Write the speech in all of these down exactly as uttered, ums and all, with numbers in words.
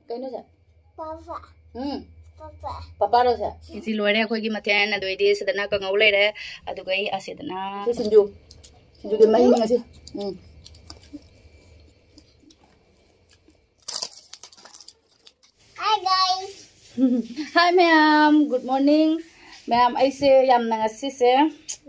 ꯀꯩꯅꯣꯁꯦ? ꯄꯥꯄꯥ꯫ ꯎꯝ꯫ ꯄꯥꯄꯥ꯫ ꯄꯥꯄꯥꯔꯣꯁꯦ? ꯁꯤ ꯂꯣꯏꯔꯦ ꯑꯩꯈꯣꯏꯒꯤ ꯃꯊꯦꯜ꯫ ꯑꯗꯨ ꯑꯩꯗꯤ ꯁꯤꯗꯅ ꯀꯥꯡꯉꯧ ꯂꯩꯔꯦ, ꯑꯗꯨꯒ ꯑꯩ ꯑꯁꯤꯗꯅ ꯁꯤ ꯁꯤꯡꯖꯨ꯫ ꯁꯤꯡꯖꯨꯒꯤ ꯃꯍꯤꯅꯤ ꯉꯁꯤ꯫ ꯎꯝ꯫ Hi, guys. Hi, ꯃꯌꯥꯝ꯫ Good morning꯫ ꯃꯌꯥꯝ, ꯑꯩꯁꯦ ꯌꯥꯝꯅ ꯉꯁꯤꯁꯦ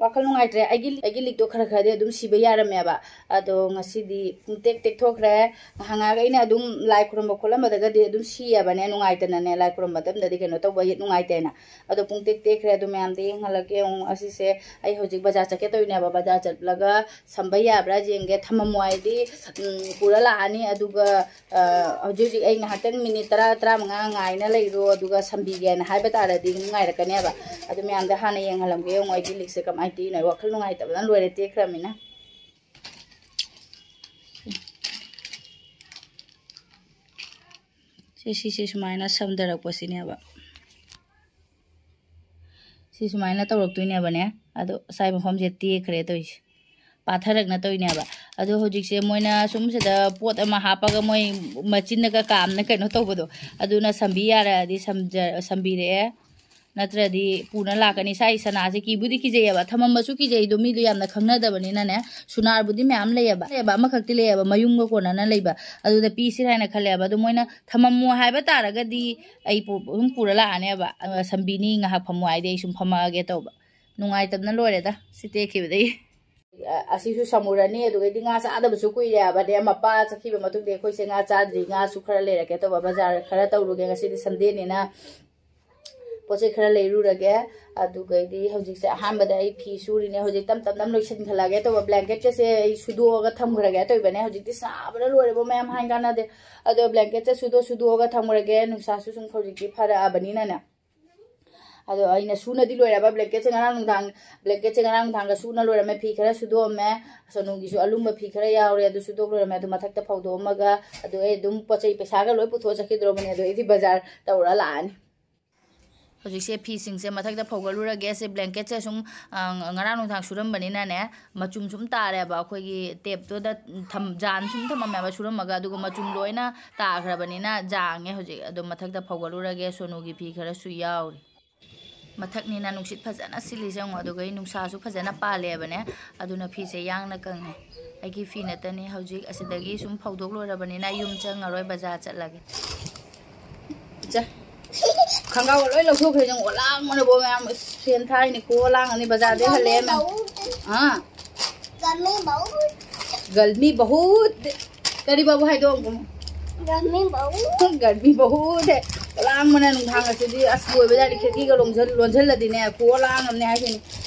ꯋꯥꯈꯜ ꯅꯨꯡꯉꯥꯏꯇ꯭ꯔꯦ꯫ ꯑꯩꯒꯤ, ꯑꯩꯒꯤ ꯂꯤꯛꯇꯣ ꯈꯔ ꯈꯔꯗꯤ ꯑꯗꯨꯝ ꯁꯤꯕ ꯌꯥꯔꯝꯃꯦꯕ꯫ ꯑꯗꯣ ꯉꯁꯤꯗꯤ ꯄꯨꯡꯇꯦꯛ ꯇꯦꯛꯊꯣꯛꯈ꯭ꯔꯦ꯫ ꯉꯥꯏꯍꯥꯛ ꯉꯥꯏꯍꯥꯛ ꯑꯩꯅ ꯑꯗꯨꯝ ꯂꯥꯏ ꯈꯨꯔꯨꯝꯕ ꯈꯣꯠꯂꯝꯕꯗꯒꯗꯤ ꯑꯗꯨꯝ ꯁꯤꯌꯦꯕꯅꯦ, ꯅꯨꯡꯉꯥꯏꯇꯅꯅꯦ꯫ ꯂꯥꯏ ꯈꯨꯔꯨꯝꯕ ꯃꯇꯝꯗꯗꯤ ꯀꯩꯅꯣ ꯇꯧꯕ ꯅꯨꯡꯉꯥꯏꯇꯦꯅ꯫ ꯑꯗꯣ ꯄꯨꯡꯇꯦꯛ ꯇꯦꯛꯈ꯭ꯔꯦ꯫ ꯑꯗꯨ ꯃꯌꯥꯝꯗ ꯌꯦꯡꯍꯜꯂꯛꯀꯦ꯫ ꯌꯦꯡꯉꯨ, ꯑꯁꯤꯁꯦ ꯑꯩ ꯍꯧꯖꯤꯛ ꯕꯖꯥꯔ ꯆꯠꯀꯦ ꯇꯧꯔꯤꯅꯦꯕ꯫ ꯕꯖꯥꯔ ꯆꯠꯂꯒ ꯁꯝꯕ ꯌꯥꯕ꯭ꯔꯥ ꯌꯦꯡꯒꯦ꯫ ꯊꯝꯃꯝꯃꯣ ꯍꯥꯏꯗꯤ, ꯎꯝ, ꯄꯨꯔ ꯂꯥꯛꯑꯅꯤ꯫ ꯑꯗꯨꯒ, ꯑ, ꯍꯧꯖꯤꯛ ꯍꯧꯖꯤꯛ ꯑꯩ ꯉꯥꯏꯍꯥꯛꯇꯪ ꯃꯤꯅꯤꯠ ꯇꯔꯥ, ꯇꯔꯥꯃꯉꯥ ꯉꯥꯏꯅ ꯂꯩꯔꯣ, ꯑꯗꯨꯒ ꯁꯝꯕꯤꯒꯦꯅ ꯍꯥꯏꯕ ꯇꯥꯔꯗꯤ ꯑꯗꯨꯝ ꯉꯥꯏꯔꯛꯀꯅꯦꯕ꯫ ꯑꯗꯨ ꯃꯌꯥꯝꯗ ꯍꯥꯟꯅ ꯌꯦꯡꯍꯜꯂꯝꯒꯦ꯫ ꯌꯦꯡꯉꯣ, ꯑꯩꯒꯤ ꯂꯤꯛꯁꯦ ꯀꯃꯥꯏꯅ ꯇꯦꯛꯏꯅꯣ꯫ ꯑꯩ ꯋꯥꯈꯜ ꯅꯨꯡꯉꯥꯏꯇꯕꯅ ꯂꯣꯏꯔꯦ, ꯇꯦꯛꯈ꯭ꯔꯃꯤꯅ꯫ ꯁꯤ, ꯁꯤꯁꯦ ꯁꯨꯃꯥꯏꯅ ꯁꯝꯊꯔꯛꯄꯁꯤꯅꯦꯕ꯫ ꯁꯤ ꯁꯨꯃꯥꯏꯅ ꯇꯧꯔꯛꯇꯣꯏꯅꯦꯕꯅꯦ꯫ ꯑꯗꯣ ꯉꯁꯥꯏ ꯃꯐꯝꯁꯦ ꯇꯦꯛꯈ꯭ꯔꯦ ꯇꯧꯔꯤꯁꯦ꯫ ꯄꯥꯊꯔꯛꯅ ꯇꯧꯔꯤꯅꯦꯕ꯫ ꯑꯗꯣ ꯍꯧꯖꯤꯛꯁꯦ ꯃꯣꯏꯅ ꯁꯨꯝ ꯁꯤꯗ ꯄꯣꯠ ꯑꯃ ꯍꯥꯞꯄꯒ ꯃꯣꯏ ꯃꯆꯤꯟꯅꯒ ꯀꯥꯝꯅ ꯀꯩꯅꯣ ꯇꯧꯕꯗꯣ, ꯑꯗꯨꯅ ꯁꯝꯕꯤ ꯌꯥꯔꯛꯑꯗꯤ ꯁꯝꯖ-, ꯁꯝꯕꯤꯔꯛꯑꯦ꯫ ꯅꯠꯇ꯭ꯔꯗꯤ ꯄꯨꯅ ꯂꯥꯛꯀꯅꯤ꯫ ꯏꯁꯥꯒꯤ ꯁꯅꯥꯁꯦ ꯀꯤꯕꯨꯗꯤ ꯀꯤꯖꯩꯌꯦꯕ, ꯊꯝꯃꯝꯕꯁꯨ ꯀꯤꯖꯩ꯫ ꯑꯗꯣ ꯃꯤꯗꯣ ꯌꯥꯝꯅ ꯈꯪꯅꯗꯕꯅꯤꯅꯅꯦ, ꯁꯨꯅꯥꯔꯕꯨꯗꯤ ꯃꯌꯥꯝ ꯂꯩꯌꯦꯕ, ꯂꯩꯌꯦꯕ, ꯑꯃꯈꯛꯇꯤ ꯂꯩꯌꯦꯕ ꯃꯌꯨꯝꯒ ꯀꯣꯟꯅꯅ ꯂꯩꯕ꯫ ꯑꯗꯨꯗ ꯄꯤꯁꯤꯔꯥ ꯍꯥꯏꯅ ꯈꯜꯂꯦꯕ꯫ ꯑꯗꯣ ꯃꯣꯏꯅ ꯊꯝꯃꯝꯃꯣ ꯍꯥꯏꯕ ꯇꯥꯔꯒꯗꯤ ꯑꯩ ꯄꯨ-, ꯑꯗꯨꯝ ꯄꯨꯔ ꯂꯥꯛꯑꯅꯦꯕ꯫ ꯑꯗꯨꯒ ꯁꯝꯕꯤꯅꯤ, ꯉꯥꯏꯍꯥꯛ ꯐꯝꯃꯣ ꯍꯥꯏꯗꯤ ꯑꯩ ꯁꯨꯝ ꯐꯝꯃꯛꯑꯒꯦ ꯇꯧꯕ꯫ ꯅꯨꯡꯉꯥꯏꯇꯕꯅ ꯂꯣꯏꯔꯦꯗ ꯁꯤ ꯇꯦꯛꯈꯤꯕꯗꯒꯤ꯫ ꯑ-, ꯑꯁꯤꯁꯨ ꯁꯃꯨꯔꯅꯤ꯫ ꯑꯗꯨꯒꯩꯗꯤ ꯉꯥ ꯆꯥꯗꯕꯁꯨ ꯀꯨꯏꯔꯦ ꯍꯥꯏꯕꯅꯦ꯫ ꯃꯄꯥ ꯆꯠꯈꯤꯕ ꯃꯇꯨꯡꯗ ꯑꯩꯈꯣꯏꯁꯦ ꯉꯥ ꯆꯥꯗ꯭ꯔꯤ꯫ ꯉꯥꯁꯨ ꯈꯔ ꯂꯩꯔꯛꯀꯦ ꯇꯧꯕ꯫ ꯕꯖꯥꯔ ꯈꯔ ꯇꯧꯔꯨꯒꯦ ꯉꯁꯤꯗꯤ ꯁꯟꯗꯦꯅꯤꯅ꯫ ꯄꯣꯠ ꯆꯩ ꯈꯔ ꯂꯩꯔꯨꯔꯒꯦ꯫ ꯑꯗꯨꯒꯩꯗꯤ ꯍꯧꯖꯤꯛꯁꯦ ꯑꯍꯥꯟꯕꯗ ꯑꯩ ꯐꯤ ꯁꯨꯔꯤꯅꯦ꯫ ꯍꯧꯖꯤꯛ ꯇꯞ ꯇꯞ ꯇꯞ ꯂꯣꯏꯁꯤꯟꯈꯠꯂꯛꯑꯒꯦ ꯇꯧꯕ꯫ ꯕ꯭ꯂꯦꯡꯀꯦꯠꯀꯁꯦ ꯑꯩ ꯁꯨꯗꯣꯛꯑꯒ ꯊꯝꯈ꯭ꯔꯒꯦ ꯇꯧꯕꯅꯦ꯫ ꯍꯧꯖꯤꯛꯇꯤ ꯁꯥꯕꯅ ꯂꯣꯏꯔꯦꯕꯣ ꯃꯌꯥꯝ, ꯍꯥꯏ ꯀꯥꯟꯅꯗꯦ꯫ ꯑꯗꯣ ꯕ꯭ꯂꯦꯡꯀꯦꯠꯁꯦ ꯁꯨꯗꯣꯛ ꯁꯨꯗꯣꯛꯑꯒ ꯊꯝꯈ꯭ꯔꯒꯦ꯫ ꯅꯨꯡꯁꯥꯁꯨ ꯁꯨꯝ ꯍꯧꯖꯤꯛꯇꯤ ꯐꯔꯛꯑꯕꯅꯤꯅꯅꯦ꯫ ꯑꯗꯣ ꯑꯩꯅ ꯁꯨꯅꯗꯤ ꯂꯣꯏꯔꯕ ꯕ꯭ꯂꯦꯡꯀꯦꯠꯁꯦ ꯉꯔꯥꯡ ꯅꯨꯡꯗꯥꯡ, ꯕ꯭ꯂꯦꯡꯀꯦꯠꯁꯦ ꯉꯔꯥꯡ ꯅꯨꯡꯗꯥꯡꯗ ꯁꯨꯅ ꯂꯣꯏꯔꯝꯃꯦ꯫ ꯐꯤ ꯈꯔ ꯁꯨꯗꯣꯛꯑꯝꯃꯦ꯫ ꯁꯣꯅꯨꯒꯤꯁꯨ ꯑꯂꯨꯝꯕ ꯐꯤ ꯈꯔ ꯌꯥꯎꯔꯦ, ꯑꯗꯨ ꯁꯨꯗꯣꯛ ꯂꯣꯏꯔꯝꯃꯦ꯫ ꯑꯗꯨ ꯃꯊꯛꯇ ꯐꯧꯗꯣꯛꯑꯝꯃꯒ ꯑꯗꯨ ꯑꯩ ꯑꯗꯨꯝ ꯄꯣꯠ ꯆꯩ ꯄꯩꯁꯥꯒ ꯂꯣꯏ ꯄꯨꯊꯣꯛꯑ ꯆꯠꯈꯤꯗ꯭ꯔꯣꯕꯅꯦ꯫ ꯑꯗꯣ ꯑꯩꯗꯤ ꯕꯖꯥꯔ ꯇꯧꯔ ꯂꯥꯛꯑꯅꯤ꯫ ꯍꯧꯖꯤꯛꯁꯦ ꯐꯤꯁꯤꯡꯁꯦ ꯃꯊꯛꯇ ꯐꯧꯒꯠꯂꯨꯔꯒꯦ꯫ ꯁꯤ ꯕ꯭ꯂꯦꯡꯀꯦꯠꯁꯦ ꯁꯨꯝ, ꯑ, ꯉꯔꯥꯡ ꯅꯨꯡꯗꯥꯡ ꯁꯨꯔꯝꯕꯅꯤꯅꯅꯦ, ꯃꯆꯨꯝ ꯁꯨꯝ ꯇꯥꯔꯦꯕ꯫ ꯑꯩꯈꯣꯏꯒꯤ ꯇꯦꯞꯇꯨꯗ ꯊꯝ-, ꯖꯥꯟ ꯁꯨꯝ ꯊꯝꯃꯝꯃꯦꯕ ꯁꯨꯔꯝꯃꯒ, ꯑꯗꯨꯒ ꯃꯆꯨꯝ ꯂꯣꯏꯅ ꯇꯥꯈ꯭ꯔꯕꯅꯤꯅ ꯖꯥꯡꯉꯦ ꯍꯧꯖꯤꯛ꯫ ꯑꯗꯣ ꯃꯊꯛꯇ ꯐꯧꯒꯠꯂꯨꯔꯒꯦ꯫ ꯁꯣꯅꯨꯒꯤ ꯐꯤ ꯈꯔꯁꯨ ꯌꯥꯎꯔꯤ꯫ ꯃꯊꯛꯅꯤꯅ ꯅꯨꯡꯁꯤꯠ ꯐꯖꯅ ꯁꯤꯜꯂꯤꯁꯦ ꯌꯦꯡꯉꯣ꯫ ꯑꯗꯨꯒ ꯑꯩ ꯅꯨꯡꯁꯥꯁꯨ ꯐꯖꯅ ꯄꯥꯜꯂꯦꯕꯅꯦ, ꯑꯗꯨꯅ ꯐꯤꯁꯦ ꯌꯥꯡꯅ ꯀꯪꯉꯦ꯫ ꯑꯩꯒꯤ ꯐꯤ ꯅꯠꯇꯅꯤ꯫ ꯍꯧꯖꯤꯛ ꯑꯁꯤꯗꯒꯤ ꯁꯨꯝ ꯐꯧꯗꯣꯛ ꯂꯣꯏꯔꯕꯅꯤꯅ ꯌꯨꯝ ꯆꯪꯉꯔꯣꯏ, ꯕꯖꯥꯔ ꯆꯠꯂꯒꯦ꯫ ꯏꯆꯦ, ꯈꯪꯒꯥꯎꯒ ꯂꯣꯏ ꯂꯧꯊꯣꯛꯈ꯭ꯔꯦ ꯅꯪ꯫ ꯑꯣꯂꯥꯡꯕꯅꯕꯣ ꯃꯌꯥꯝ꯫ ꯑꯁ, ꯐꯦꯟ ꯊꯥꯔꯤꯅꯤ꯫ ꯈꯨꯑꯣꯂꯥꯡ ꯑꯃꯅꯤ꯫ ꯕꯖꯥꯔꯗꯩ ꯍꯜꯂꯛꯑꯦ ꯃꯌꯥꯝ꯫ ꯑꯥ꯫ ꯒꯔꯃꯤ ꯕꯍꯨꯠ꯫ ꯒꯔꯃꯤ ꯕꯍꯨꯠ꯫ ꯀꯔꯤ ꯕꯥꯕꯨ ꯍꯥꯏꯗꯣ? ꯒꯔꯃꯤ ꯕꯍꯨꯠ꯫ ꯒꯔꯃꯤ ꯕꯍꯨꯠ꯫ ꯑꯣꯂꯥꯡꯕꯅ ꯅꯨꯡꯗꯥꯡ ꯑꯁꯤꯗꯤ ꯑꯁ ꯂꯣꯏꯕ ꯖꯥꯠꯅꯤ꯫ ꯈꯤꯔꯀꯤꯒ ꯂꯣꯟꯖꯜ-, ꯂꯣꯟꯖꯜꯂꯗꯤꯅꯦ ꯈꯨꯑꯣꯂꯥꯡ ꯑꯃꯅꯦ ꯍꯥꯏꯁꯤꯅꯤ꯫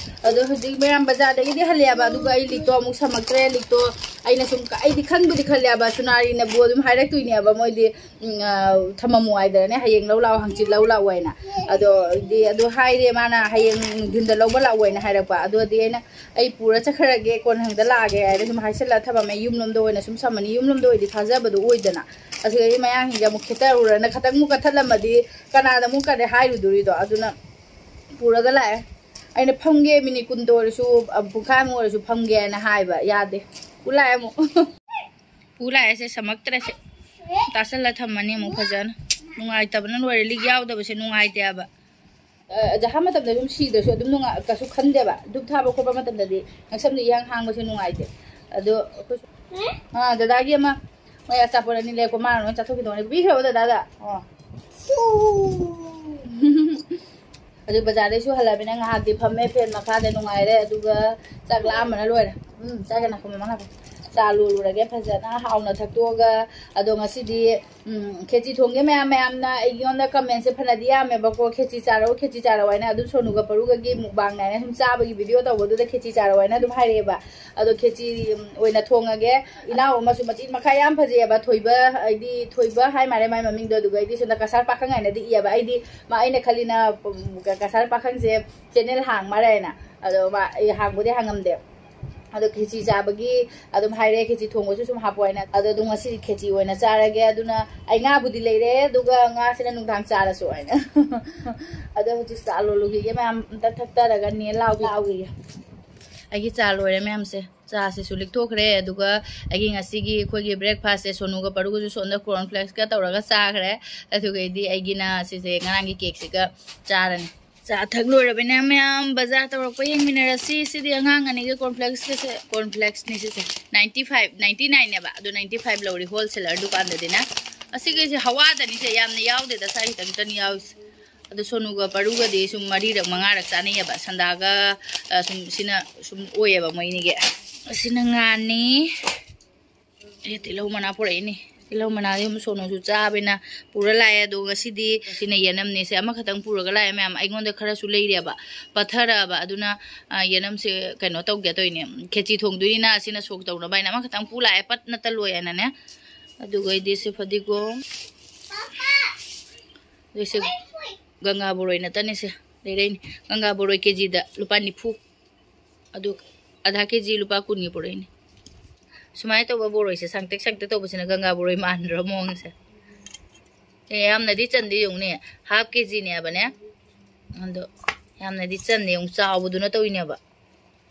ꯑꯗꯣ ꯍꯧꯖꯤꯛ ꯃꯌꯥꯝ ꯕꯖꯥꯔꯗꯒꯤꯗꯤ ꯍꯜꯂꯛꯑꯦꯕ, ꯑꯗꯨꯒ ꯑꯩ ꯂꯤꯛꯇꯣ ꯑꯃꯨꯛ ꯁꯝꯃꯛꯇ꯭ꯔꯦ꯫ ꯂꯤꯛꯇꯣ ꯑꯩꯅ ꯁꯨꯝ, ꯑꯩꯗꯤ ꯈꯟꯕꯨꯗꯤ ꯈꯜꯂꯦꯕ, ꯁꯨꯅꯥꯔꯤꯅꯕꯨ ꯑꯗꯨꯝ ꯍꯥꯏꯔꯛꯇꯣꯏꯅꯦꯕ ꯃꯣꯏꯗꯤ꯫ ꯎꯝ, ꯑ, ꯊꯝꯃꯝꯃꯨ ꯍꯥꯏꯗꯅꯅꯦ, ꯍꯌꯦꯡ ꯂꯧ ꯂꯥꯛꯑꯣ, ꯍꯪꯆꯤꯠ ꯂꯧ ꯂꯥꯛꯑꯣ ꯍꯥꯏꯅ꯫ ꯑꯗꯣ ꯗꯤ ꯑꯗꯨ ꯍꯥꯏꯔꯦ ꯃꯥꯅ, ꯍꯌꯦꯡ ꯅꯨꯡꯊꯤꯟꯗ ꯂꯧꯕ ꯂꯥꯛꯑꯣ ꯍꯥꯏꯅ ꯍꯥꯏꯔꯛꯄ꯫ ꯑꯗꯨꯗꯤ ꯑꯩꯅ, "ꯑꯩ ꯄꯨꯔ ꯆꯠꯈ꯭ꯔꯒꯦ, ꯀꯣꯟꯅ ꯍꯪꯗ ꯂꯥꯛꯑꯒꯦ" ꯍꯥꯏꯔ ꯁꯨꯝ ꯍꯥꯏꯁꯜꯂ ꯊꯝꯃꯝꯃꯦ꯫ ꯌꯨꯝꯂꯣꯝꯗ ꯑꯣꯏꯅ ꯁꯨꯝ ꯁꯝꯃꯅꯤ꯫ ꯌꯨꯝꯂꯣꯝꯗ ꯑꯣꯏꯗꯤ ꯊꯥꯖꯕꯗꯣ ꯑꯣꯏꯗꯅ꯫ ꯑꯁꯤꯗꯩꯗꯤ ꯃꯌꯥꯡꯁꯤꯡꯁꯦ ꯑꯃꯨꯛ ꯈꯦꯠꯇꯔꯨꯔꯅ ꯈꯇꯪ ꯑꯃꯨꯛ ꯀꯠꯊꯠꯂꯝꯃꯗꯤ ꯀꯅꯥꯗ ꯑꯃꯨꯛ ꯀꯔꯤ ꯍꯥꯏꯔꯨꯗꯣꯔꯤꯗꯣ? ꯑꯗꯨꯅ ꯄꯨꯔꯒ ꯂꯥꯛꯑꯦ꯫ ꯑꯩꯅ ꯐꯝꯒꯦ, ꯃꯤꯅꯤꯠ ꯀꯨꯟꯇ ꯑꯣꯏꯔꯁꯨ, ꯑ, ꯄꯨꯡꯈꯥꯏꯃꯨꯛ ꯑꯣꯏꯔꯁꯨ ꯐꯝꯒꯦꯅ ꯍꯥꯏꯕ꯫ ꯌꯥꯗꯦ꯫ ꯄꯨ ꯂꯥꯛꯑꯦ ꯑꯃꯨꯛ꯫ ꯄꯨ ꯂꯥꯛꯑꯦ ꯁꯦ, ꯁꯝꯃꯛꯇ꯭ꯔꯦ ꯁꯦ꯫ ꯇꯥꯁꯜꯂ ꯊꯝꯃꯅꯤ ꯑꯃꯨꯛ ꯐꯖꯅ꯫ ꯅꯨꯡꯉꯥꯏꯇꯕꯅ ꯂꯣꯏꯔꯦ꯫ ꯂꯤꯛ ꯌꯥꯎꯗꯕꯁꯦ ꯅꯨꯡꯉꯥꯏꯇꯦꯕ꯫ ꯑ, ꯖꯍꯥ ꯃꯇꯝꯗ ꯑꯗꯨꯝ ꯁꯤꯗ꯭ꯔꯁꯨ ꯑꯗꯨꯝ ꯅꯨꯡꯉꯥꯏ, ꯀꯩꯁꯨ ꯈꯟꯗꯦꯕ꯫ ꯙꯨꯞ ꯊꯥꯕ ꯈꯣꯠꯄ ꯃꯇꯝꯗꯗꯤ ꯉꯛꯁꯝꯗ ꯏꯍꯥꯡ ꯍꯥꯡꯕꯁꯦ ꯅꯨꯡꯉꯥꯏꯇꯦ꯫ ꯑꯗꯣ ꯑꯩꯈꯣꯏꯁꯨ, ꯑꯥ, ꯗꯗꯥꯒꯤ ꯑꯃ ꯃꯣꯏ ꯑꯆꯥꯄꯣꯠ ꯑꯅꯤ ꯂꯩꯔꯛꯄ, ꯃꯥꯅ ꯂꯣꯏ ꯆꯥꯊꯣꯛꯈꯤꯗꯧꯅꯦ꯫ ꯄꯤꯈ꯭ꯔꯕꯣ ꯗꯗꯥꯗ? ꯑꯣ꯫ ꯑꯗꯨ ꯕꯖꯥꯔꯗꯩꯁꯨ ꯍꯜꯂꯛꯑꯃꯤꯅ ꯉꯥꯏꯍꯥꯛꯇꯤ ꯐꯝꯃꯦ ꯐꯦꯟ ꯃꯈꯥꯗ, ꯅꯨꯡꯉꯥꯏꯔꯦ꯫ ꯑꯗꯨꯒ ꯆꯥꯛ ꯂꯥꯝꯕꯅ ꯂꯣꯏꯔꯦ꯫ ꯎꯝ, ꯆꯥꯒꯦ ꯅꯥꯈꯣ, ꯃꯃꯥ ꯅꯥꯈꯣ꯫ ꯆꯥ ꯂꯣꯜꯂꯨꯔꯒꯦ ꯐꯖꯅ ꯍꯥꯎꯅ ꯊꯛꯇꯣꯛꯑꯒ꯫ ꯑꯗꯣ ꯉꯁꯤꯗꯤ, ꯎꯝ, ꯈꯦꯆꯤ ꯊꯣꯡꯒꯦ ꯃꯌꯥꯝ ꯃꯌꯥꯝꯅ ꯑꯩꯉꯣꯟꯗ comment ꯁꯦ ꯐꯅꯗꯤ ꯌꯥꯝꯃꯦꯕꯀꯣ, "ꯈꯦꯆꯤ ꯆꯥꯔꯛꯎ, ꯈꯦꯆꯤ ꯆꯥꯔꯛꯎ" ꯍꯥꯏꯅ꯫ ꯑꯗꯨꯝ ꯁꯣꯅꯨꯒ ꯄꯔꯨꯒꯒꯤ mukbang ꯅꯥꯏꯅ ꯁꯨꯝ ꯆꯥꯕꯒꯤ video ꯇꯧꯕꯗꯨꯗ "ꯈꯦꯆꯤ ꯆꯥꯔꯛꯎ" ꯍꯥꯏꯅ ꯑꯗꯨꯝ ꯍꯥꯏꯔꯛꯑꯦꯕ꯫ ꯑꯗꯣ ꯈꯦꯆꯤ, ꯎꯝ, ꯑꯣꯏꯅ ꯊꯣꯡꯉꯒꯦ꯫ ꯏꯅꯥꯎ ꯑꯃꯁꯨ ꯃꯆꯤꯟ ꯃꯈꯥ ꯌꯥꯝ ꯐꯖꯩꯑꯕ, ꯊꯣꯏꯕ, ꯍꯥꯏꯗꯤ ꯊꯣꯏꯕ ꯍꯥꯏ ꯃꯥꯜꯂꯦ ꯃꯥꯏ ꯃꯃꯤꯡꯗꯣ꯫ ꯑꯗꯨꯒ ꯑꯩꯗꯤ ꯁꯣꯝꯗ ꯀꯁꯥꯔ ꯄꯥꯈꯪ ꯍꯥꯏꯅꯗꯤ ꯏꯑꯕ꯫ ꯑꯩꯗꯤ ꯃꯥ, ꯑꯩꯅ ꯈꯜꯂꯤꯅ, ꯎꯝ, ꯀ-, ꯀꯁꯥꯔ ꯄꯥꯈꯪꯁꯦ channel ꯍꯥꯡ ꯃꯥꯜꯂꯦ ꯍꯥꯏꯅ꯫ ꯑꯗꯣ ꯃꯥ, ꯑꯩ ꯍꯥꯡꯕꯨꯗꯤ ꯍꯥꯡꯉꯝꯗꯦ꯫ ꯑꯗꯣ ꯈꯦꯆꯤ ꯆꯥꯕꯒꯤ ꯑꯗꯨꯝ ꯍꯥꯏꯔꯦ, ꯈꯦꯆꯤ ꯊꯣꯡꯕꯁꯨ ꯁꯨꯝ ꯍꯥꯞꯄꯣ ꯍꯥꯏꯅ꯫ ꯑꯗꯣ ꯑꯗꯨꯝ ꯉꯁꯤꯗꯤ ꯈꯦꯆꯤ ꯑꯣꯏꯅ ꯆꯥꯔꯒꯦ꯫ ꯑꯗꯨꯅ ꯑꯩ ꯉꯥꯕꯨꯗꯤ ꯂꯩꯔꯦ, ꯑꯗꯨꯒ ꯉꯥꯁꯤꯅ ꯅꯨꯡꯗꯥꯡ ꯆꯥꯔꯁꯨ ꯍꯥꯏꯅ꯫ ꯑꯗꯣ ꯍꯧꯖꯤꯛ ꯆꯥ ꯂꯣꯜꯂꯨꯈꯤꯒꯦ ꯃꯌꯥꯝ, ꯑꯝꯇ ꯊꯛꯇꯔꯒ ꯅꯦ ꯂꯥꯎꯒꯦ, ꯂꯥꯎꯒꯤꯒꯦ꯫ ꯑꯩꯒꯤ ꯆꯥ ꯂꯣꯏꯔꯦ ꯃꯌꯥꯝꯁꯦ꯫ ꯆꯥꯁꯤꯁꯨ ꯂꯤꯛꯊꯣꯛꯈ꯭ꯔꯦ꯫ ꯑꯗꯨꯒ ꯑꯩꯒꯤ ꯉꯁꯤꯒꯤ ꯑꯩꯈꯣꯏꯒꯤ breakfastꯁꯦ ꯁꯣꯅꯨꯒ ꯄꯔꯨꯒꯁꯨ ꯁꯣꯝꯗ cornflakesꯀ ꯇꯧꯔꯒ ꯆꯥꯈ꯭ꯔꯦ꯫ ꯑꯗꯨꯒꯩꯗꯤ ꯑꯩꯒꯤꯅ ꯁꯤꯁꯦ ꯉꯔꯥꯡꯒꯤ cakeꯁꯤꯒ ꯆꯥꯔꯅꯤ꯫ ꯆꯥ ꯊꯛ ꯂꯣꯏꯔꯕꯅꯤꯅ ꯃꯌꯥꯝ ꯕꯖꯥꯔ ꯇꯧꯔꯛꯄ ꯌꯦꯡꯃꯤꯟꯅꯔꯁꯤ꯫ ꯁꯤꯗꯤ ꯑꯉꯥꯡ ꯑꯅꯤꯒꯤ cornflakesꯀꯁꯦ, cornflakesꯅꯤ ꯁꯤꯁꯦ꯫ Ninety five, ninety nineꯅꯦꯕ, ꯑꯗꯣ ninety five ꯂꯧꯔꯤ wholesaler ꯗꯨꯀꯥꯟꯗꯗꯤꯅꯦ꯫ ꯑꯁꯤꯒꯩꯁꯦ ꯍꯋꯥꯗꯅꯤꯁꯦ, ꯌꯥꯝꯅ ꯌꯥꯎꯗꯦꯗ, ꯁꯥ ꯈꯤꯇꯪꯇꯅꯤ ꯌꯥꯎꯔꯤꯁꯦ꯫ ꯑꯗꯣ ꯁꯣꯅꯨꯒ ꯄꯔꯨꯒꯗꯤ ꯁꯨꯝ ꯃꯔꯤꯔꯛ ꯃꯉꯥꯔꯛ ꯆꯥꯅꯩꯌꯦꯕ, ꯁꯟꯗꯥꯒ, ꯑ, ꯁꯨꯝ ꯁꯤꯅ ꯁꯨꯝ ꯑꯣꯏꯌꯦꯕ ꯃꯣꯏ ꯑꯅꯤꯒꯤ꯫ ꯑꯁꯤꯅ ꯉꯥꯅꯤ꯫ ꯑꯦ, ꯇꯤꯜꯍꯧ ꯃꯅꯥ ꯄꯨꯔꯛꯏꯅꯦ꯫ ꯇꯤꯜꯍꯧ ꯃꯅꯥꯗꯤ ꯑꯃꯨꯛ ꯁꯣꯅꯨꯁꯨ ꯆꯥꯕꯅꯤꯅ ꯄꯨꯔ ꯂꯥꯛꯑꯦ꯫ ꯑꯗꯣ ꯉꯁꯤꯗꯤ ꯁꯤꯅ ꯌꯦꯅꯝꯅꯦ꯫ ꯁꯦ ꯑꯃꯈꯛꯇꯪ ꯄꯨꯔꯒ ꯂꯥꯛꯑꯦ ꯃꯌꯥꯝ꯫ ꯑꯩꯉꯣꯟꯗ ꯈꯔꯁꯨ ꯂꯩꯔꯦꯕ, ꯄꯠꯊꯔꯛꯑꯕ꯫ ꯑꯗꯨꯅ, ꯑ, ꯌꯦꯅꯝꯁꯦ ꯀꯩꯅꯣ ꯇꯧꯒꯦ ꯇꯧꯔꯤꯅꯦ, ꯈꯦꯆꯤ ꯊꯣꯡꯗꯣꯏꯅꯤꯅ ꯑꯁꯤꯅ ꯁꯣꯛ ꯇꯧꯅꯕ ꯍꯥꯏꯅ ꯑꯃꯈꯛꯇꯪ ꯄꯨ ꯂꯥꯛꯑꯦ, ꯄꯠꯅꯇ ꯂꯣꯏ ꯍꯥꯏꯅꯅꯦ꯫ ꯑꯗꯨꯒ ꯑꯩꯗꯤ ꯁꯤ ꯐꯗꯤꯒꯣꯝ, ꯑꯗꯩ ꯁꯤ ꯒꯪꯒꯥ ꯕꯣꯔꯣꯏ ꯅꯠꯇꯅꯦ ꯁꯦ, ꯂꯩꯔꯛꯏꯅꯦ꯫ ꯒꯪꯒꯥ ꯕꯣꯔꯣꯏ ꯀꯦꯖꯤꯗ ꯂꯨꯄꯥ ꯅꯤꯐꯨ꯫ ꯑꯗꯨ ꯑꯙꯥ ꯀꯦꯖꯤ ꯂꯨꯄꯥ ꯀꯨꯟꯒꯤ ꯄꯨꯔꯛꯏꯅꯦ꯫ ꯁꯨꯃꯥꯏꯅ ꯇꯧꯕ ꯕꯣꯔꯣꯏꯁꯦ, ꯁꯥꯡꯇꯦꯛ ꯁꯥꯡꯇꯦꯛ ꯇꯧꯕꯁꯤꯅ ꯒꯪꯒꯥ ꯕꯣꯔꯣꯏ ꯃꯥꯟꯗ꯭ꯔꯣ ꯃꯑꯣꯡꯁꯦ? ꯑꯦ, ꯌꯥꯝꯅꯗꯤ ꯆꯟꯗꯦ ꯌꯦꯡꯉꯨꯅꯦ, half ꯀꯦꯖꯤꯅꯦꯕꯅꯦ꯫ ꯑꯗꯣ ꯌꯥꯝꯅꯗꯤ ꯆꯟꯗꯦ ꯌꯦꯡꯉꯨ, ꯆꯥꯎꯕꯗꯨꯅ ꯇꯧꯔꯤꯅꯦꯕ꯫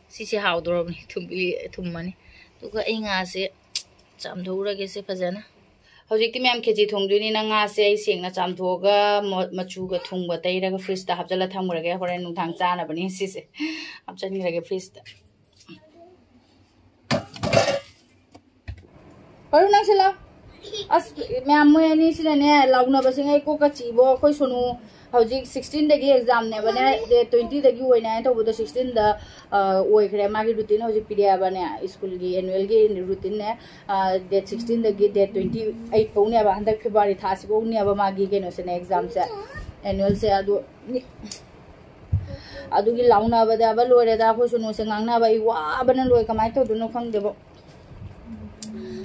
ꯁꯤꯁꯦ ꯍꯥꯎꯗꯣꯔꯕꯅꯤ, ꯊꯨꯝ-, ꯊꯨꯝꯃꯅꯤ꯫ ꯑꯗꯨꯒ ꯑꯩ ꯉꯥꯁꯦ ꯆꯥꯝꯊꯣꯛꯎꯔꯒꯦꯁꯦ ꯐꯖꯅ꯫ ꯍꯧꯖꯤꯛꯇꯤ ꯃꯌꯥꯝ ꯈꯦꯆꯤ ꯊꯣꯡꯗꯣꯏꯅꯤꯅ ꯉꯥꯁꯦ ꯑꯩ ꯁꯦꯡꯅ ꯆꯥꯝꯊꯣꯛꯑꯒ ꯃ-, ꯃꯆꯨꯒ ꯊꯨꯝꯒ ꯇꯩꯔꯒ fridgeꯇ ꯍꯥꯞꯆꯤꯜꯂ ꯊꯝꯈ꯭ꯔꯒꯦ, ꯍꯣꯔꯦꯟ ꯅꯨꯡꯗꯥꯡ ꯆꯥꯅꯕꯅꯤ ꯁꯤꯁꯦ꯫ ꯍꯥꯞꯆꯤꯟꯈ꯭ꯔꯒꯦ fridgeꯇ꯫ ꯄꯔꯨ, ꯅꯪꯁꯨ ꯂꯥꯎ꯫ ꯑꯁ, ꯃꯌꯥꯝ ꯃꯣꯏ ꯑꯅꯤꯁꯤꯅꯅꯦ, ꯂꯥꯎꯅꯕꯁꯤꯡ ꯑꯩ ꯀꯣꯛꯀ ꯆꯤꯕꯣ꯫ ꯑꯩꯈꯣꯏ ꯁꯣꯅꯨ ꯍꯧꯖꯤꯛ sixteenꯗꯒꯤ examꯅꯦꯕꯅꯦ, date twentyꯗꯒꯤ ꯑꯣꯏꯅ ꯍꯥꯏꯅ ꯇꯧꯕꯗꯣ sixteenꯗ, ꯑ, ꯑꯣꯏꯈ꯭ꯔꯦ꯫ ꯃꯥꯒꯤ routine ꯍꯧꯖꯤꯛ ꯄꯤꯔꯛꯑꯕꯅꯦ, schoolꯒꯤ annualꯒꯤ routinene꯫ ꯑ, date sixteenꯗꯒꯤ date twenty eight ꯐꯥꯎꯅꯦꯕ, ꯍꯟꯗꯛ February ꯊꯥꯁꯤꯐꯥꯎꯅꯦꯕ ꯃꯥꯒꯤ ꯀꯩꯅꯣꯁꯤꯅꯦ, examꯁꯦ, annualꯁꯦ꯫ ꯑꯗꯨ ꯑꯗꯨꯒꯤ ꯂꯥꯎꯅꯕꯗꯕ ꯂꯣꯏꯔꯦꯗ꯫ ꯑꯩꯈꯣꯏ ꯁꯣꯅꯨꯁꯦ ꯉꯥꯡꯅꯕ ꯑꯩ ꯋꯥꯕꯅ ꯂꯣꯏ꯫ ꯀꯃꯥꯏꯅ ꯇꯧꯗꯣꯏꯅꯣ ꯈꯪꯗꯦꯕ꯫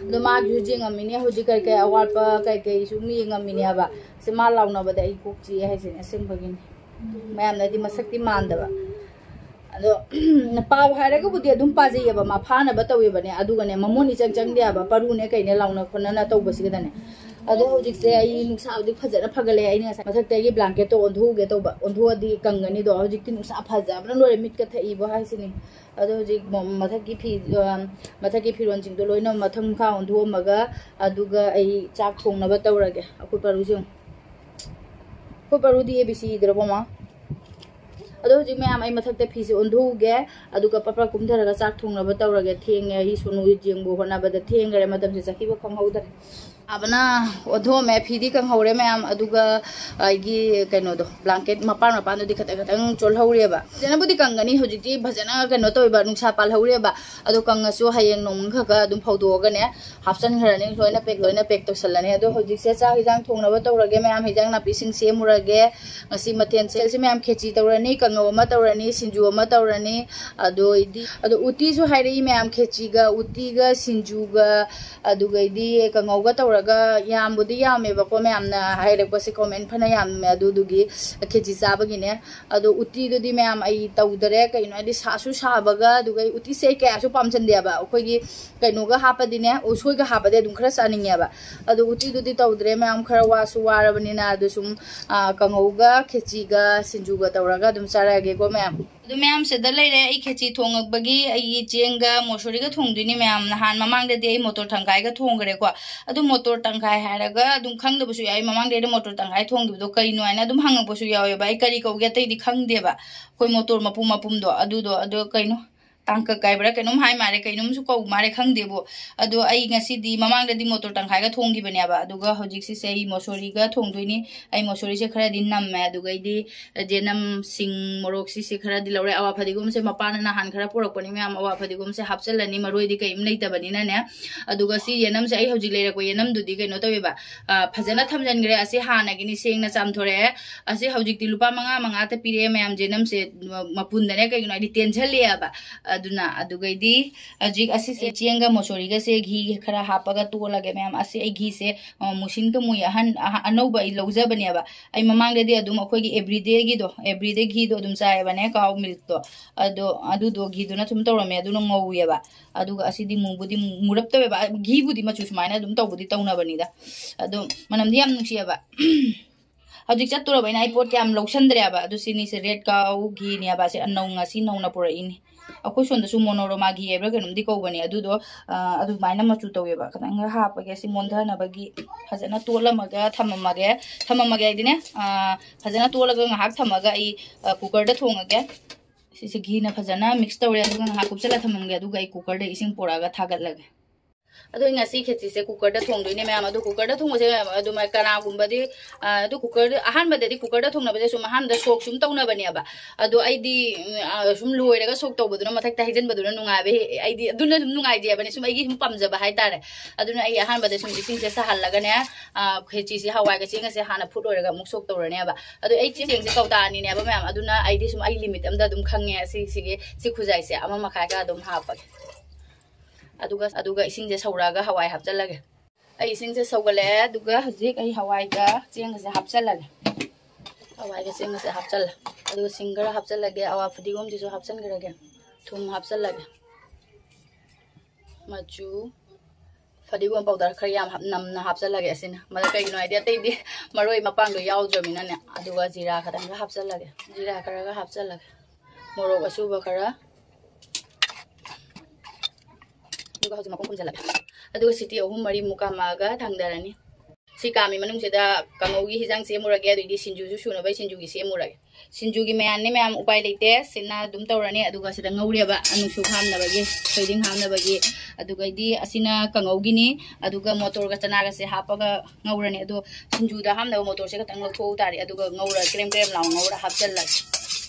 ꯑꯗꯣ ꯃꯥꯒꯤꯁꯨ ꯌꯦꯡꯉꯝꯃꯤꯅꯦ, ꯍꯧꯖꯤꯛ ꯀꯔꯤ ꯀꯔꯤ ꯑꯋꯥꯠꯄ ꯀꯔꯤ ꯀꯔꯤ ꯁꯨꯝ ꯌꯦꯡꯉꯝꯃꯤꯅꯦꯕ꯫ ꯁꯤ ꯃꯥ ꯂꯥꯎꯅꯕꯗ ꯑꯩ ꯀꯣꯛ ꯆꯤꯛꯑꯦ ꯍꯥꯏꯁꯤꯅꯦ, ꯑꯁꯦꯡꯕꯒꯤꯅꯤ꯫ ꯃꯌꯥꯝꯅꯗꯤ ꯃꯁꯛꯇꯤ ꯃꯥꯟꯗꯕ꯫ ꯑꯗꯣ ꯄꯥꯎ ꯍꯥꯏꯔꯒꯕꯨꯗꯤ ꯑꯗꯨꯝ ꯄꯥꯖꯩꯌꯦꯕ, ꯃꯥ ꯐꯥꯅꯕ ꯇꯧꯋꯦꯕꯅꯦ꯫ ꯑꯗꯨꯒꯅꯦ ꯃꯃꯣꯟ ꯏꯆꯪ ꯆꯪꯗꯦ ꯍꯥꯏꯕ, ꯄꯔꯨꯅꯦ ꯀꯩꯅꯦ ꯂꯥꯎꯅ ꯈꯣꯠꯅꯅ ꯇꯧꯕꯁꯤꯒꯗꯅꯦ꯫ ꯑꯗꯣ ꯍꯧꯖꯤꯛꯁꯦ ꯑꯩ ꯅꯨꯡꯁꯥꯕꯨꯗꯤ ꯐꯖꯅ ꯐꯒꯠꯂꯦ꯫ ꯑꯩꯅ ꯉꯁꯥꯏ ꯃꯊꯛꯇꯒꯤ ꯕ꯭ꯂꯥꯡꯀꯦꯠꯇꯣ ꯑꯣꯟꯊꯣꯛꯎꯒꯦ ꯇꯧꯕ, ꯑꯣꯟꯊꯣꯛꯑꯗꯤ ꯀꯪꯒꯅꯤꯗꯣ꯫ ꯍꯧꯖꯤꯛꯇꯤ ꯅꯨꯡꯁꯥ ꯐꯖꯕꯅ ꯂꯣꯏꯔꯦ, ꯃꯤꯠꯀ ꯊꯛꯏꯕꯣ ꯍꯥꯏꯁꯤꯅꯤ꯫ ꯑꯗꯣ ꯍꯧꯖꯤꯛ ꯃ-, ꯃꯊꯛꯀꯤ ꯐꯤ, ꯑ, ꯃꯊꯛꯀꯤ ꯐꯤꯔꯣꯟꯁꯤꯡꯗꯣ ꯂꯣꯏꯅ ꯃꯊꯛ ꯃꯈꯥ ꯑꯣꯟꯊꯣꯛꯑꯝꯃꯒ, ꯑꯗꯨꯒ ꯑꯩ ꯆꯥꯛ ꯊꯣꯡꯅꯕ ꯇꯧꯔꯒꯦ꯫ ꯑꯩꯈꯣꯏ ꯄꯔꯨꯁꯦ ꯌꯦꯡꯉꯨ꯫ ꯑꯩꯈꯣꯏ ꯄꯔꯨꯗꯤ A B C ꯏꯗ꯭ꯔꯕꯣ, ꯃꯥ? ꯑꯗꯣ ꯍꯧꯖꯤꯛ ꯃꯌꯥꯝ ꯑꯩ ꯃꯊꯛꯇ ꯐꯤꯁꯦ ꯑꯣꯟꯊꯣꯛꯎꯒꯦ, ꯑꯗꯨꯒ ꯄꯞ ꯄꯞ ꯀꯨꯝꯊꯔꯒ ꯆꯥꯛ ꯊꯣꯡꯅꯕ ꯇꯧꯔꯒꯦ꯫ ꯊꯦꯡꯉꯦ, ꯑꯩ ꯁꯣꯅꯨ ꯌꯦꯡꯕ ꯍꯣꯠꯅꯕꯗ ꯊꯦꯡꯈ꯭ꯔꯦ, ꯃꯇꯝꯁꯦ ꯆꯠꯈꯤꯕ ꯈꯪꯍꯧꯗ꯭ꯔꯦ꯫ ꯁꯥꯕꯅ ꯑꯣꯟꯊꯣꯛꯑꯝꯃꯦ, ꯐꯤꯗꯤ ꯀꯪꯍꯧꯔꯦ ꯃꯌꯥꯝ꯫ ꯑꯗꯨꯒ ꯑꯩꯒꯤ ꯀꯩꯅꯣꯗꯣ, ꯕ꯭ꯂꯥꯡꯀꯦꯠ ꯃꯄꯥꯟ ꯃꯄꯥꯟꯗꯨꯗꯤ ꯈꯤꯇꯪ ꯈꯤꯇꯪ ꯆꯣꯠꯍꯧꯔꯦꯕ꯫ ꯐꯖꯅꯕꯨꯗꯤ ꯀꯪꯒꯅꯤ, ꯍꯧꯖꯤꯛꯇꯤ ꯐꯖꯅ ꯀꯩꯅꯣ ꯇꯧꯋꯦꯕ, ꯅꯨꯡꯁꯥ ꯄꯥꯜꯍꯧꯔꯦꯕ꯫ ꯑꯗꯣ ꯀꯪꯉꯁꯨ ꯍꯌꯦꯡ ꯅꯣꯡꯃ ꯈꯔ ꯈꯔ ꯑꯗꯨꯝ ꯐꯧꯗꯣꯛꯑꯒꯅꯦ ꯍꯥꯞꯆꯤꯟꯈ꯭ꯔꯅꯤ, ꯂꯣꯏꯅ ꯄꯦꯛ, ꯂꯣꯏꯅ ꯄꯦꯛ ꯇꯧꯁꯜꯂꯅꯤ꯫ ꯑꯗꯣ ꯍꯧꯖꯤꯛꯁꯦ ꯆꯥꯛ ꯍꯤꯟꯖꯥꯡ ꯊꯣꯡꯅꯕ ꯇꯧꯔꯒꯦ ꯃꯌꯥꯝ, ꯍꯤꯟꯖꯥꯡ ꯅꯥꯄꯤꯁꯤꯡ ꯁꯦꯝꯃꯨꯔꯒꯦ꯫ ꯉꯁꯤ ꯃꯊꯦꯜꯁꯦ ꯃꯌꯥꯝ ꯈꯦꯆꯤ ꯇꯧꯔꯅꯤ, ꯀꯥꯡꯉꯧ ꯑꯃ ꯇꯧꯔꯅꯤ, ꯁꯤꯡꯖꯨ ꯑꯃ ꯇꯧꯔꯅꯤ꯫ ꯑꯗꯨ ꯑꯣꯏꯗꯤ, ꯑꯗꯣ ꯎꯇꯤꯁꯨ ꯍꯥꯏꯔꯛꯏ ꯃꯌꯥꯝ, ꯈꯦꯆꯤꯒ ꯎꯇꯤꯒ ꯁꯤꯡꯖꯨꯒ ꯑꯗꯨꯒꯩꯗꯤ ꯀꯥꯡꯉꯧꯒ ꯇꯧꯔꯒ ꯌꯥꯝꯕꯨꯗꯤ ꯌꯥꯝꯃꯦꯕꯀꯣ, ꯃꯌꯥꯝꯅ ꯍꯥꯏꯔꯛꯄꯁꯦ ꯀꯣꯃꯦꯟ ꯐꯅ ꯌꯥꯝꯃꯦ ꯑꯗꯨꯗꯨꯒꯤ ꯈꯦꯆꯤ ꯆꯥꯕꯒꯤꯅꯦ꯫ ꯑꯗꯣ ꯎꯇꯤꯗꯨꯗꯤ ꯃꯌꯥꯝ ꯑꯩ ꯇꯧꯗꯔꯦ, ꯀꯩꯅꯣ ꯍꯥꯏꯗꯤ ꯁꯥꯁꯨ ꯁꯥꯕꯒ, ꯑꯗꯨꯒ ꯑꯩ ꯎꯇꯤꯁꯦ ꯑꯩ ꯀꯌꯥꯁꯨ ꯄꯥꯝꯖꯟꯗꯦꯕ꯫ ꯑꯩꯈꯣꯏꯒꯤ ꯀꯩꯅꯣꯒ ꯍꯥꯞꯄꯗꯤꯅꯦ, ꯎꯁꯣꯏꯒ ꯍꯥꯞꯄꯗꯤ ꯑꯗꯨꯝ ꯈꯔ ꯆꯥꯅꯤꯡꯉꯦꯕ꯫ ꯑꯗꯣ ꯎꯇꯤꯗꯨꯗꯤ ꯇꯧꯗ꯭ꯔꯦ ꯃꯌꯥꯝ, ꯈꯔ ꯋꯥꯁꯨ ꯋꯥꯔꯕꯅꯤꯅ꯫ ꯑꯗꯨ ꯁꯨꯝ, ꯑ, ꯀꯥꯡꯉꯧꯒ ꯈꯦꯆꯤꯒ ꯁꯤꯡꯖꯨꯒ ꯇꯧꯔꯒ ꯑꯗꯨꯝ ꯆꯥꯔꯛꯑꯒꯦꯀꯣ ꯃꯌꯥꯝ꯫ ꯑꯗꯨ ꯃꯌꯥꯝ ꯁꯤꯗ ꯂꯩꯔꯦ, ꯑꯩ ꯈꯦꯆꯤ ꯊꯣꯡꯉꯛꯄꯒꯤ ꯑꯩꯒꯤ ꯆꯦꯡꯒ ꯃꯣꯁꯣꯔꯤꯒ ꯊꯣꯡꯗꯣꯏꯅꯤ ꯃꯌꯥꯝ꯫ ꯅꯍꯥꯟ ꯃꯃꯥꯡꯗꯗꯤ ꯑꯩ ꯃꯣꯇꯣꯔ ꯇꯪꯈꯥꯏꯒ ꯊꯣꯡꯈ꯭ꯔꯦꯀꯣ꯫ ꯑꯗꯨ ꯃꯣꯇꯣꯔ ꯇꯪꯈꯥꯏ ꯍꯥꯏꯔꯒ ꯑꯗꯨꯝ ꯈꯪꯗꯕꯁꯨ ꯌꯥꯏ, ꯃꯃꯥꯡꯗꯩꯗ ꯃꯣꯇꯣꯔ ꯇꯪꯈꯥꯏ ꯊꯣꯡꯈꯤꯕꯗꯣ ꯀꯩꯅꯣ ꯍꯥꯏꯅ ꯑꯗꯨꯝ ꯍꯪꯉꯛꯄꯁꯨ ꯌꯥꯎꯋꯦꯕ꯫ ꯑꯩ ꯀꯔꯤ ꯀꯧꯒꯦ ꯑꯇꯩꯗꯤ ꯈꯪꯗꯦꯕ, ꯑꯩꯈꯣꯏ ꯃꯣꯇꯣꯔ ꯃꯄꯨꯝ ꯃꯄꯨꯝꯗꯣ ꯑꯗꯨꯗꯣ꯫ ꯑꯗꯣ ꯀꯩꯅꯣ, ꯇꯥꯡꯀꯛ ꯍꯥꯏꯕ꯭ꯔꯥ ꯀꯩꯅꯣꯝ ꯍꯥꯏ ꯃꯥꯜꯂꯦ, ꯀꯩꯅꯣꯝꯁꯨ ꯀꯧ ꯃꯥꯜꯂꯦ, ꯈꯪꯗꯦꯕꯨ꯫ ꯑꯗꯣ ꯑꯩ ꯉꯁꯤꯗꯤ, ꯃꯃꯥꯡꯗꯗꯤ ꯃꯣꯇꯣꯔ ꯇꯪꯈꯥꯏꯒ ꯊꯣꯡꯈꯤꯕꯅꯦꯕ, ꯑꯗꯨꯒ ꯍꯧꯖꯤꯛꯁꯤꯁꯦ ꯑꯩ ꯃꯣꯁꯣꯔꯤꯒ ꯊꯣꯡꯗꯣꯏꯅꯤ꯫ ꯑꯩ ꯃꯣꯁꯣꯔꯤꯁꯦ ꯈꯔꯗꯤ ꯅꯝꯃꯦ, ꯑꯗꯨꯒ ꯑꯩꯗꯤ ꯖꯦꯅꯝ, ꯁꯤꯡ, ꯃꯣꯔꯣꯛ ꯁꯤꯁꯦ ꯈꯔꯗꯤ ꯂꯧꯔꯦ꯫ ꯑꯋꯥ ꯐꯗꯤꯒꯣꯝꯁꯦ ꯃꯄꯥꯅ ꯅꯍꯥꯟ ꯈꯔ ꯄꯨꯔꯛꯄꯅꯤ ꯃꯌꯥꯝ, ꯑꯋꯥ ꯐꯗꯤꯒꯣꯝꯁꯦ ꯍꯥꯞꯆꯤꯜꯂꯅꯤ, ꯃꯔꯣꯏꯗꯤ ꯀꯩꯝ ꯂꯩꯇꯕꯅꯤꯅꯅꯦ꯫ ꯑꯗꯨꯒ ꯁꯤ ꯌꯦꯅꯝꯁꯦ ꯑꯩ ꯍꯧꯖꯤꯛ ꯂꯩꯔꯛꯄ ꯌꯦꯅꯝꯗꯨꯗꯤ ꯀꯩꯅꯣ ꯇꯧꯋꯦꯕ, ꯑ, ꯐꯖꯅ ꯊꯝꯖꯤꯟꯈ꯭ꯔꯦ꯫ ꯑꯁꯤ ꯍꯥꯟꯅꯒꯤꯅꯤ, ꯁꯦꯡꯅ ꯆꯥꯝꯊꯣꯔꯛꯑꯦ꯫ ꯑꯁꯤ ꯍꯧꯖꯤꯛꯇꯤ ꯂꯨꯄꯥ ꯃꯉꯥ ꯃꯉꯥꯇ ꯄꯤꯔꯛꯑꯦ ꯃꯌꯥꯝ, ꯖꯦꯅꯝꯁꯦ ꯃ-, ꯃꯄꯨꯟꯗꯅꯦ, ꯀꯩꯒꯤꯅꯣ ꯍꯥꯏꯗꯤ ꯇꯦꯟꯁꯤꯜꯂꯛꯑꯦꯕ꯫ ꯑ, ꯑꯗꯨꯅ ꯑꯗꯨꯒꯩꯗꯤ ꯍꯧꯖꯤꯛ ꯑꯁꯤꯁꯦ ꯆꯦꯡꯒ ꯃꯁꯣꯔꯤꯒꯁꯦ ꯘꯤ ꯈꯔ ꯍꯥꯞꯄꯒ ꯇꯣꯠꯂꯒꯦ ꯃꯌꯥꯝ꯫ ꯑꯁꯤ ꯑꯩ ꯘꯤꯁꯦ, ꯑ, ꯃꯨꯁꯤꯟ ꯀꯃꯨꯏ ꯑꯍꯟ, ꯑꯍ-, ꯑꯅꯧꯕ ꯑꯩ ꯂꯧꯖꯕꯅꯦꯕ꯫ ꯑꯩ ꯃꯃꯥꯡꯗꯗꯤ ꯑꯗꯨꯝ ꯑꯩꯈꯣꯏꯒꯤ ꯑꯦꯕ꯭ꯔꯤꯗꯦꯒꯤꯗꯣ, ꯑꯦꯕ꯭ꯔꯤꯗꯦ ꯘꯤꯗꯣ ꯑꯗꯨꯝ ꯆꯥꯏꯌꯦꯕꯅꯦ, ꯀꯥꯎ ꯃꯤꯜꯛꯇꯣ꯫ ꯑꯗꯣ ꯑꯗꯨꯗꯣ ꯘꯤꯗꯨꯅ ꯁꯨꯝ ꯇꯧꯔꯝꯃꯦ, ꯑꯗꯨꯅ ꯉꯧꯋꯦꯕ꯫ ꯑꯗꯨꯒ ꯑꯁꯤꯗꯤ ꯃꯨꯕꯨꯗꯤ ꯃꯨꯔꯞ ꯇꯧꯋꯦꯕ꯫ ꯘꯤꯕꯨꯗꯤ ꯃꯆꯨ ꯁꯨꯃꯥꯏꯅ ꯑꯗꯨꯝ ꯇꯧꯕꯨꯗꯤ ꯇꯧꯅꯕꯅꯤꯗ꯫ ꯑꯗꯣ ꯃꯅꯝꯗꯤ ꯌꯥꯝ ꯅꯨꯡꯁꯤꯑꯕ꯫ ꯍꯧꯖꯤꯛ ꯆꯠꯇꯣꯔꯕ ꯑꯩꯅ ꯑꯩ ꯄꯣꯠ ꯀꯌꯥꯝ ꯂꯧꯁꯟꯗ꯭ꯔꯦꯕ꯫ ꯑꯗꯨ ꯁꯤꯅꯤꯁꯦ red cow ꯘꯤꯅꯦꯕ꯫ ꯁꯤ ꯑꯅꯧ, ꯉꯁꯤ ꯅꯧꯅ ꯄꯨꯔꯛꯏꯅꯤ꯫ ꯑꯩꯈꯣꯏ ꯁꯣꯝꯗꯁꯨ ꯃꯣꯅꯣꯔꯣꯃꯥ ꯘꯤ ꯍꯥꯏꯕ꯭ꯔꯥ ꯀꯩꯅꯣꯝꯗꯤ ꯀꯧꯕꯅꯦ꯫ ꯑꯗꯨꯗꯣ, ꯑ, ꯑꯗꯨꯃꯥꯏꯅ ꯃꯆꯨ ꯇꯧꯋꯦꯕ꯫ ꯈꯤꯇꯪꯒ ꯍꯥꯞꯄꯒꯦ꯫ ꯁꯤ ꯃꯣꯟꯊꯅꯕꯒꯤ ꯐꯖꯅ ꯇꯣꯠꯂꯝꯃꯒ ꯊꯝꯃꯝꯃꯒꯦ꯫ ꯊꯝꯃꯝꯃꯒꯦ ꯍꯥꯏꯗꯤꯅꯦ, ꯑ, ꯐꯖꯅ ꯇꯣꯠꯂꯒ ꯉꯥꯏꯍꯥꯛ ꯊꯝꯃꯒ ꯑꯩ, ꯑ, cookerꯗ ꯊꯣꯡꯉꯒꯦ꯫ ꯁꯤꯁꯦ ꯘꯤꯅ ꯐꯖꯅ mix ꯇꯧꯔꯦ꯫ ꯑꯗꯨꯒ ꯉꯥꯏꯍꯥꯛ ꯀꯨꯞꯁꯜꯂ ꯊꯝꯃꯝꯒꯦ꯫ ꯑꯗꯨꯒ ꯑꯩ cookerꯗ ꯏꯁꯤꯡ ꯄꯨꯔꯛꯑꯒ ꯊꯥꯒꯠꯂꯒꯦ꯫ ꯑꯗꯣ ꯑꯩ ꯉꯁꯤ ꯈꯦꯆꯤꯁꯦ cookerꯗ ꯊꯣꯡꯗꯣꯏꯅꯦ ꯃꯌꯥꯝ꯫ ꯑꯗꯣ cookerꯗ ꯊꯣꯡꯕꯁꯦ ꯑꯗꯨꯃꯥꯏ ꯀꯅꯥꯒꯨꯝꯕꯗꯤ, ꯑ, ꯑꯗꯨ cooker, ꯑꯍꯥꯟꯕꯗꯗꯤ cookerꯗ ꯊꯣꯡꯅꯕꯁꯦ ꯁꯨꯝ ꯑꯍꯥꯟꯕꯗ ꯁꯣꯛ ꯁꯨꯝ ꯇꯧꯅꯕꯅꯦꯕ꯫ ꯑꯗꯣ ꯑꯩꯗꯤ, ꯎꯝ, ꯑ, ꯁꯨꯝ ꯂꯣꯏꯔꯒ ꯁꯣꯛ ꯇꯧꯕꯗꯨꯅ ꯃꯊꯛꯇ ꯍꯩꯖꯤꯟꯕꯗꯨꯅ ꯅꯨꯡꯉꯥꯏꯕ ꯍꯦ-, ꯑꯩꯗꯤ ꯑꯗꯨꯅ ꯑꯗꯨꯝ ꯅꯨꯡꯉꯥꯏꯖꯩꯑꯕꯅꯦ꯫ ꯁꯨꯝ ꯑꯩꯒꯤ ꯁꯨꯝ ꯄꯥꯝꯖꯕ ꯍꯥꯏꯇꯥꯔꯦ꯫ ꯑꯗꯨꯅ ꯑꯩ ꯑꯍꯥꯟꯕꯗ ꯁꯨꯝ ꯏꯁꯤꯡꯁꯦ ꯁꯥꯍꯜꯂꯒꯅꯦ, ꯑ, ꯈꯦꯆꯤꯁꯦ ꯍꯋꯥꯏꯒ ꯆꯦꯡꯒꯁꯦ ꯍꯥꯟꯅ ꯐꯨꯠ ꯂꯣꯏꯔꯒ ꯑꯃꯨꯛ ꯁꯣꯛ ꯇꯧꯔꯅꯦꯕ꯫ ꯑꯗꯣ ꯑꯩ ꯆꯦꯡꯁꯦ ꯀꯧꯇꯥ ꯑꯅꯤꯅꯦꯕ ꯃꯌꯥꯝ꯫ ꯑꯗꯨꯅ ꯑꯩꯗꯤ ꯁꯨꯝ ꯑꯩ limit ꯑꯝꯗ ꯑꯗꯨꯝ ꯈꯪꯉꯦ꯫ ꯁꯤꯁꯤꯒꯤ, ꯁꯤ ꯈꯨꯖꯥꯏꯁꯦ ꯑꯃ ꯃꯈꯥꯏꯒ ꯑꯗꯨꯝ ꯍꯥꯞꯄꯒꯦ꯫ ꯑꯗꯨꯒ, ꯑꯗꯨꯒ ꯏꯁꯤꯡꯁꯦ ꯁꯧꯔꯛꯑꯒ ꯍꯋꯥꯏ ꯍꯥꯞꯆꯜꯂꯒꯦ꯫ ꯑꯩ ꯏꯁꯤꯡꯁꯦ ꯁꯧꯒꯠꯂꯛꯑꯦ꯫ ꯑꯗꯨꯒ ꯍꯧꯖꯤꯛ ꯑꯩ ꯍꯋꯥꯏꯒ ꯆꯦꯡꯒꯁꯦ ꯍꯥꯞꯆꯜꯂꯒꯦ꯫ ꯍꯋꯥꯏꯒ ꯆꯦꯡꯒꯁꯦ ꯍꯥꯞꯆꯜꯂꯦ꯫ ꯑꯗꯨꯒ ꯁꯤꯡ ꯈꯔ ꯍꯥꯞꯆꯜꯂꯒꯦ꯫ ꯑꯋꯥ ꯐꯗꯤꯒꯣꯝꯁꯤꯁꯨ ꯍꯥꯞꯆꯟꯈ꯭ꯔꯒꯦ꯫ ꯊꯨꯝ ꯍꯥꯞꯆꯜꯂꯒꯦ꯫ ꯃꯆꯨ, ꯐꯗꯤꯒꯣꯝ powder ꯈꯔ ꯌꯥꯝ ꯍꯥꯞ-, ꯅꯝꯅ ꯍꯥꯞꯆꯜꯂꯒꯦ ꯑꯁꯤꯅ꯫ ꯃꯗ ꯀꯩꯒꯤꯅꯣ ꯍꯥꯏꯗꯤ ꯑꯇꯩꯗꯤ ꯃꯔꯣꯏ ꯃꯄꯥꯡꯗꯣ ꯌꯥꯎꯗ꯭ꯔꯃꯤꯅꯅꯦ꯫ ꯑꯗꯨꯒ ꯖꯤꯔꯥ ꯈꯇꯪꯒ ꯍꯥꯞꯆꯜꯂꯒꯦ꯫ ꯖꯤꯔꯥ ꯈꯔꯒ ꯍꯥꯞꯆꯜꯂꯒꯦ꯫ ꯃꯣꯔꯣꯛ ꯑꯁꯨꯕ ꯈꯔ꯫ ꯑꯗꯨꯒ ꯍꯧꯖꯤꯛ ꯃꯈꯨꯝ ꯈꯨꯝꯖꯜꯂꯒꯦ꯫ ꯑꯗꯨꯒ ꯁꯤꯇꯤ ꯑꯍꯨꯝ ꯃꯔꯤꯃꯨꯛ ꯀꯥꯝꯃꯛꯑꯒ ꯊꯥꯡꯗꯔꯅꯤ꯫ ꯁꯤ ꯀꯥꯝꯃꯤ ꯃꯅꯨꯡꯁꯤꯗ ꯀꯥꯡꯉꯧꯒꯤ ꯍꯤꯟꯖꯥꯡ ꯁꯦꯝꯃꯨꯔꯒꯦ, ꯑꯗꯩꯗꯤ ꯁꯤꯡꯖꯨꯁꯨ ꯁꯨꯅꯕ ꯁꯤꯡꯖꯨꯒꯤ ꯁꯦꯝꯃꯨꯔꯒꯦ꯫ ꯁꯤꯡꯖꯨꯒꯤ ꯃꯌꯥꯟꯅꯦ ꯃꯌꯥꯝ, ꯎꯄꯥꯏ ꯂꯩꯇꯦ꯫ ꯁꯤꯅ ꯑꯗꯨꯝ ꯇꯧꯔꯅꯤ꯫ ꯑꯗꯨꯒ ꯁꯤꯗ ꯉꯧꯔꯦꯕ, ꯑꯅꯨꯛꯁꯨ ꯍꯥꯞꯅꯕꯒꯤ, ꯊꯣꯏꯗꯤꯡ ꯍꯥꯞꯅꯕꯒꯤ꯫ ꯑꯗꯨꯒꯩꯗꯤ ꯑꯁꯤꯅ ꯀꯥꯡꯉꯧꯒꯤꯅꯤ꯫ ꯑꯗꯨꯒ ꯃꯣꯇꯣꯔꯒ ꯆꯅꯥꯒꯁꯦ ꯍꯥꯞꯄꯒ ꯉꯧꯔꯅꯤ꯫ ꯑꯗꯣ ꯁꯤꯡꯖꯨꯗ ꯍꯥꯞꯅꯕ ꯃꯣꯇꯣꯔꯁꯦ ꯈꯛꯇꯪ ꯂꯧꯊꯣꯛꯍꯧ ꯇꯥꯔꯦ꯫ ꯑꯗꯨꯒ ꯉꯧꯔ ꯀ꯭ꯔꯦꯝ ꯀ꯭ꯔꯦꯝ ꯂꯥꯎ ꯉꯧꯔ ꯍꯥꯞꯆꯜꯂꯒꯦ꯫